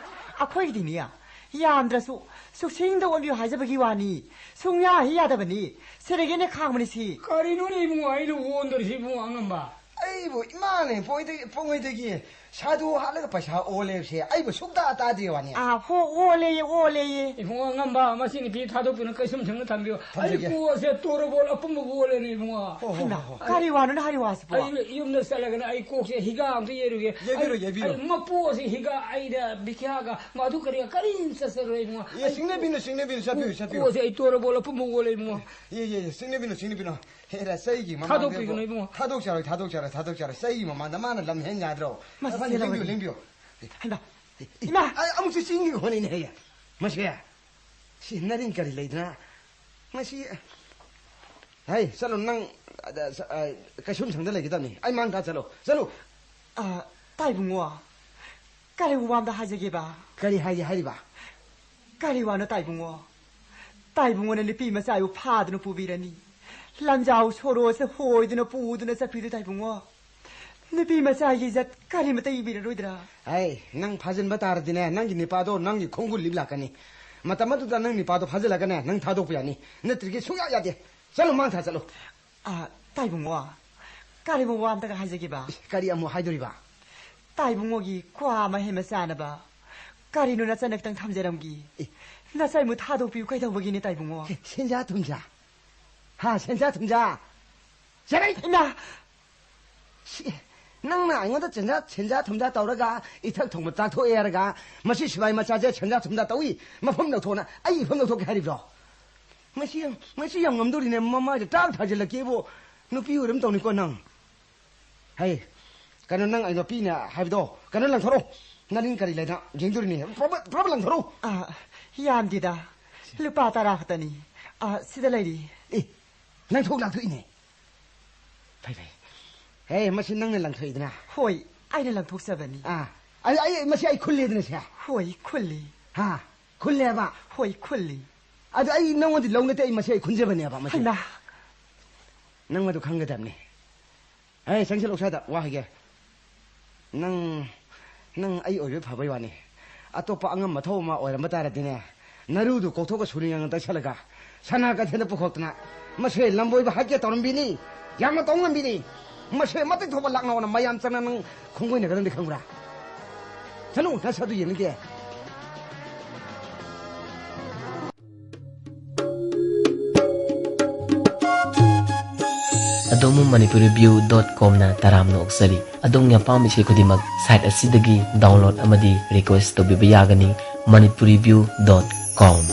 ꯑꯩꯈꯣꯏꯒꯤꯗꯤꯅꯦ, ꯌꯥꯝꯗ꯭ꯔꯁꯨ ꯁꯨꯛꯁꯤꯡꯗ ꯑꯣꯟꯕꯤꯌꯨ ꯍꯥꯏꯖꯕꯒꯤ ꯋꯥꯅꯤ꯫ ꯁꯨꯡꯌꯥ ꯍꯦꯛ ꯌꯥꯗꯕꯅꯤ꯫ ꯁꯤꯗꯒꯤꯅꯦ ꯈꯥꯡꯕꯅꯤ ꯁꯤ꯫ ꯀꯔꯤꯅꯣꯅꯦ ꯏꯕꯨꯡꯉꯣ, ꯑꯩꯅ ꯑꯣꯟꯗꯣꯔꯤꯁꯤ ꯏꯕꯨꯡꯉꯣ ꯑꯉꯝꯕ? ꯑꯩꯕꯨ ꯏꯃꯥꯅ ꯄꯣꯛꯏꯗꯒꯤ, ꯄꯣꯛꯉꯩꯗꯒꯤ ꯁꯥꯗꯨ ꯍꯥꯠꯂꯒ ꯄꯩꯁꯥ ꯑꯣꯜꯂꯦꯕꯁꯦ ꯑꯩꯕꯨ ꯁꯨꯛꯇꯥ ꯇꯥꯗ꯭ꯔꯤ ꯋꯥꯅꯤ꯫ ꯑꯥ, ꯍꯣ, ꯑꯣꯜꯂꯦꯌꯦ, ꯑꯣꯜꯂꯦꯌꯦ꯫ ꯏꯕꯨꯡꯉꯣ ꯑꯉꯝꯕ, ꯃꯁꯤ ꯅꯨꯄꯤ ꯊꯥꯗꯣꯛꯄꯤꯅꯨ, ꯀꯩꯁꯨꯝ ꯁꯦꯡꯅ ꯊꯝꯕꯤꯌꯨ꯫ ꯊꯝꯖꯒꯦ꯫ ꯑꯩ ꯀꯣꯛꯁꯦ ꯇꯣꯔꯕꯣꯜ ꯑꯄꯨꯝꯕ ꯑꯣꯜꯂꯦꯅꯦ ꯏꯕꯨꯡꯉꯣ꯫ ꯍꯣ, ꯍꯣ, ꯑꯩ, ꯍꯣ, ꯍꯣ꯫ ꯀꯔꯤ ꯋꯥꯅꯣꯅꯦ ꯍꯥꯏꯔꯤ ꯋꯥꯁꯤꯕꯣ? ꯑꯩ ꯌꯨꯝꯗ ꯆꯠꯂꯒꯅ ꯑꯩ ꯀꯣꯛꯁꯦ ꯍꯤꯒꯥ ꯑꯝꯇ ꯌꯩꯔꯨꯒꯦ꯫ ꯌꯩꯕꯤꯔꯣ, ꯑꯩ, ꯌꯩꯕꯤꯔꯣ꯫ ꯑꯩ ꯃꯄꯨ ꯑꯁꯤ ꯍꯤꯒꯥ, ꯑꯩꯅ ꯕꯤꯈ꯭ꯌꯥꯒ ꯃꯗꯨ ꯀꯔꯤ ꯀꯔꯤꯝ ꯆꯠꯆꯔꯣꯏ ꯏꯕꯨꯡꯉꯣ꯫ ꯑꯦ, ꯑꯩ ꯁꯤꯡꯅꯕꯤꯅꯨ, ꯁꯤꯡꯅꯕꯤꯅꯨ, ꯆꯠꯄꯤꯌꯨ, ꯆꯠꯄꯤꯌꯨ꯫ ꯀꯣꯛꯁꯦ ꯑꯩ ꯇꯣꯔꯕꯣꯜ ꯑꯄꯨꯝꯕ ꯑꯣꯜꯂꯦ ꯏꯕꯨꯡꯉꯣ꯫ ꯌꯦ, ꯌꯦ, ꯌꯦ, ꯁꯤꯡꯅꯕꯤꯅꯨ, ꯁꯤꯡꯅꯕꯤꯅꯨ꯫ ꯍꯦꯔꯥ, ꯆꯩꯒꯤ ꯃꯃꯥꯡꯗ ꯊꯥꯗꯣꯛꯄꯤꯒꯅꯨ ꯏꯕꯨꯡꯉꯣ꯫ ꯊꯥꯗꯣꯛꯆꯔꯣꯏ, ꯊꯥꯗꯣꯛꯆꯔꯣꯏ, ꯊꯥꯗꯣꯛꯆꯔꯣꯏ꯫ ꯆꯩꯒꯤ ꯃꯃꯥꯡꯗ ꯃꯥꯅ ꯂꯝ ꯍꯦꯟ ꯌꯥꯗ꯭ꯔꯣ? ꯃꯁꯤ ꯐꯅꯤ, ꯂꯦꯡꯕꯤꯌꯨ, ꯆꯦꯜꯂꯕꯅꯤ꯫ ꯂꯦꯡꯕꯤꯌꯨ꯫ ꯍꯩꯃꯥ, ꯏ, ꯏ, ꯏꯃꯥ! ꯑꯩ ꯑꯃꯨꯛꯁꯨ ꯆꯤꯡꯒꯤ ꯍꯣꯠꯅꯩꯅꯦ ꯍꯦ꯫ ꯃꯁꯦ, ꯁꯤ ꯅꯔꯤꯟ ꯀꯔꯤ ꯂꯩꯗꯅ? ꯃꯁꯤ, ꯍꯩ, ꯆꯠꯂꯣ ꯅꯪ, ꯑ, ꯑ, ꯀꯩꯁꯨꯝ ꯁꯪꯗ ꯂꯩꯒꯗꯕꯅꯤ꯫ ꯑꯩ ꯃꯥꯡ ꯊꯥ ꯆꯠꯂꯣ, ꯆꯠꯂꯣ꯫ ꯑ, ꯇꯥꯏꯕꯨꯡꯉꯣ, ꯀꯔꯤ ꯋꯥ ꯑꯝꯇ ꯍꯥꯏꯖꯒꯦꯕ? ꯀꯔꯤ ꯍꯥꯏꯒꯦ ꯍꯥꯏꯔꯤꯕ? ꯀꯔꯤ ꯋꯥꯅꯣ ꯇꯥꯏꯕꯨꯡꯉꯣ? ꯇꯥꯏꯕꯨꯡꯉꯣꯅ ꯅꯨꯄꯤ ꯃꯆꯥꯕꯨ ꯐꯥꯗꯨꯅ ꯄꯨꯕꯤꯔꯅꯤ꯫ ꯂꯝꯖꯥꯎ ꯁꯣꯔꯣꯁꯦ ꯍꯣꯏꯗꯨꯅ ꯄꯨꯗꯨꯅ ꯆꯠꯄꯤꯗꯨ ꯇꯥꯏꯕꯨꯡꯉꯣ꯫ ꯅꯨꯄꯤ ꯃꯆꯥꯒꯤ ꯏꯖꯠ ꯀꯔꯤꯃꯇ ꯏꯕꯤꯔꯔꯣꯏꯗ꯭ꯔꯥ? ꯑꯩ, ꯅꯪ ꯐꯥꯖꯤꯟꯕ ꯇꯥꯔꯗꯤꯅꯦ, ꯅꯪꯒꯤ ꯅꯤꯄꯥꯗꯣ ꯅꯪꯒꯤ ꯈꯣꯡꯕꯨ ꯂꯤꯞ ꯂꯥꯛꯀꯅꯤ꯫ ꯃꯇꯝ ꯑꯗꯨꯗ ꯅꯪ ꯅꯤꯄꯥꯗꯣ ꯐꯥꯖꯤꯜꯂꯒꯅꯦ, ꯅꯪ ꯊꯥꯗꯣꯛꯄ ꯌꯥꯅꯤ꯫ ꯅꯠꯇ꯭ꯔꯗꯤ ꯁꯨꯡꯌꯥ ꯌꯥꯗꯦ꯫ ꯆꯠꯂꯣ, ꯃꯥꯡ ꯊꯥ ꯆꯠꯂꯣ꯫ ꯑ, ꯇꯥꯏꯕꯨꯡꯉꯣ, ꯀꯔꯤꯕꯨ ꯋꯥ ꯑꯝꯇꯒ ꯍꯥꯏꯖꯒꯦꯕ? ꯏꯁ, ꯀꯔꯤ ꯑꯃꯨꯛ ꯍꯥꯏꯗꯣꯔꯤꯕ? ꯇꯥꯏꯕꯨꯡꯉꯣꯒꯤ ꯀ꯭ꯋꯥ ꯑꯃ ꯍꯦꯟꯕ ꯆꯥꯅꯕ ꯀꯔꯤꯅꯣ ꯅꯆꯟꯅ ꯈꯤꯇꯪ ꯊꯝꯖꯔꯝꯒꯦ? ꯑꯦ꯫ ꯅꯆꯟꯕꯨ ꯊꯥꯗꯣꯛꯄꯤꯌꯨ ꯀꯩꯗꯧꯕꯒꯤꯅꯦ ꯇꯥꯏꯕꯨꯡꯉꯣ? ꯁꯦ-, ꯁꯦꯟꯖꯥ ꯊꯨꯝꯖꯥ? ꯍꯥ, ꯁꯦꯟꯖꯥ ꯊꯨꯝꯖꯥ? ꯁꯦꯔꯩ! ꯏꯃꯥ! ꯁꯤ, ꯅꯪꯅ ꯑꯩꯉꯣꯟꯗ ꯁꯦꯟꯖꯥ, ꯁꯦꯟꯖꯥ ꯊꯨꯝꯖꯥ ꯇꯧꯔꯒ ꯏꯊꯛ ꯊꯣꯡꯕ ꯆꯥꯊꯣꯛꯑꯦ ꯍꯥꯏꯔꯒ ꯃꯁꯤ ꯁꯤꯕꯥꯏ ꯃꯆꯥꯁꯦ ꯁꯦꯟꯖꯥ ꯊꯨꯝꯖꯥ ꯇꯧꯏ, ꯃꯐꯝ ꯂꯧꯊꯣꯛꯅ ꯑꯩ ꯏꯐꯝ ꯂꯧꯊꯣꯛꯀꯦ ꯍꯥꯏꯔꯤꯕ꯭ꯔꯣ? ꯃꯁꯤ, ꯃꯁꯤ ꯌꯥꯝ ꯉꯝꯗꯣꯔꯤꯅꯦ, ꯃꯃꯥꯏꯗ ꯇꯥꯛ ꯊꯥꯖꯤꯜꯂꯛꯀꯦꯕꯨ, ꯅꯨꯄꯤ ꯑꯣꯏꯔꯝ ꯇꯧꯅꯤꯀꯣ ꯅꯪ꯫ ꯍꯩ, ꯀꯩꯅꯣ ꯅꯪ ꯑꯩ ꯅꯨꯄꯤꯅꯦ ꯍꯥꯏꯕꯗꯣ, ꯀꯩꯅꯣ ꯂꯪꯊꯣꯔꯛꯑꯣ꯫ ꯅꯅꯤꯡ ꯀꯔꯤ ꯂꯩꯅ ꯌꯦꯡꯗꯣꯔꯤꯅꯤ? ꯄꯨꯔꯥ, ꯄꯨꯔꯥ ꯂꯪꯊꯣꯔꯛꯎ꯫ ꯑꯥ, ꯌꯥꯝꯗꯦꯗ꯫ ꯂꯨꯄꯥ ꯇꯔꯥ ꯈꯛꯇꯅꯤ꯫ ꯑꯥ, ꯁꯤꯗ ꯂꯩꯔꯤ꯫ ꯑꯦ, ꯅꯪ ꯊꯣꯛ ꯂꯥꯛꯊꯣꯛꯏꯅꯦ꯫ ꯐꯩ, ꯐꯩ꯫ ꯍꯦ, ꯃꯁꯤ ꯅꯪꯅ ꯂꯪꯊꯣꯛꯏꯗꯅ? ꯍꯣꯏ, ꯑꯩꯅ ꯂꯪꯊꯣꯛꯆꯕꯅꯤ꯫ ꯑꯥ, ꯑꯩ, ꯑꯩ, ꯃꯁꯤ ꯑꯩ ꯈꯨꯜꯂꯦꯗꯅ ꯁꯦ? ꯍꯣꯏ, ꯈꯨꯜꯂꯤ꯫ ꯍꯥ? ꯈꯨꯜꯂꯦꯕ? ꯍꯣꯏ, ꯈꯨꯜꯂꯤ꯫ ꯑꯗꯨ ꯑꯩ ꯅꯪꯉꯣꯟꯗ ꯂꯧ ꯅꯠꯇꯦ, ꯑꯩ ꯃꯁꯤ ꯑꯩ ꯈꯨꯟꯖꯕꯅꯦꯕ, ꯃꯁꯤ꯫ ꯍꯩꯃꯥ! ꯅꯪ ꯃꯗꯨ ꯈꯪꯒꯗꯕꯅꯤ꯫ ꯑꯦ, ꯆꯪꯁꯤꯜꯂꯛꯎ ꯁ꯭ꯋꯥꯏꯗ, ꯋꯥ ꯍꯥꯏꯒꯦ꯫ ꯅꯪ, ꯅꯪ ꯑꯩ ꯑꯣꯏꯕ ꯐꯕꯩ ꯋꯥꯅꯤ꯫ ꯑꯇꯣꯞꯄ ꯑꯉꯝ ꯑꯊꯧ ꯑꯃ ꯑꯣꯏꯔꯝꯕ ꯇꯥꯔꯗꯤꯅꯦ, ꯅꯔꯨꯗꯨ ꯀꯣꯛꯊꯣꯛꯑꯒ ꯁꯨꯔꯤ ꯉꯥꯡꯅ ꯇꯩꯁꯜꯂꯒ, ꯁꯅꯥ ꯀꯩꯊꯦꯜꯗ ꯄꯨꯈꯣꯛꯇꯅ, ꯃꯁꯦ ꯂꯝꯕꯣꯏꯕ ꯍꯠꯀꯦ ꯇꯧꯔꯝꯕꯤꯅꯤ꯫ ꯌꯥꯝꯅ ꯇꯧ ꯉꯝꯕꯤꯅꯤ꯫ ꯃꯁꯦ ꯃꯇꯤꯛ ꯊꯧꯕ ꯂꯥꯛꯅꯧꯅ ꯃꯌꯥꯝ ꯆꯪꯅ ꯅꯪ ꯈꯣꯡꯒꯣꯏꯅꯒꯗꯕꯗꯤ ꯈꯪꯕ꯭ꯔꯥ? ꯆꯠꯂꯨ, ꯅꯁꯛ ꯑꯗꯨ ꯌꯦꯡꯅꯤꯡꯗꯦ꯫ ꯑꯗꯣꯝꯕꯨ ꯃꯅꯤꯄꯨꯔꯤ ꯚ꯭ꯌꯨ ꯗꯣꯠ ꯀꯣꯝꯅ ꯇꯔꯥꯝꯅ ꯑꯣꯛꯆꯔꯤ꯫ ꯑꯗꯣꯝꯒꯤ ꯑꯄꯥꯝꯕ ꯏꯁꯩ ꯈꯨꯗꯤꯡꯃꯛ ꯁꯥꯏꯠ ꯑꯁꯤꯗꯒꯤ ꯗꯥꯎꯟꯂꯣꯗ ꯑꯃꯗꯤ ꯔꯤꯀ꯭ꯋꯦꯁ ꯇꯧꯕꯤꯕ ꯌꯥꯒꯅꯤ꯫ Manipuri view dot com.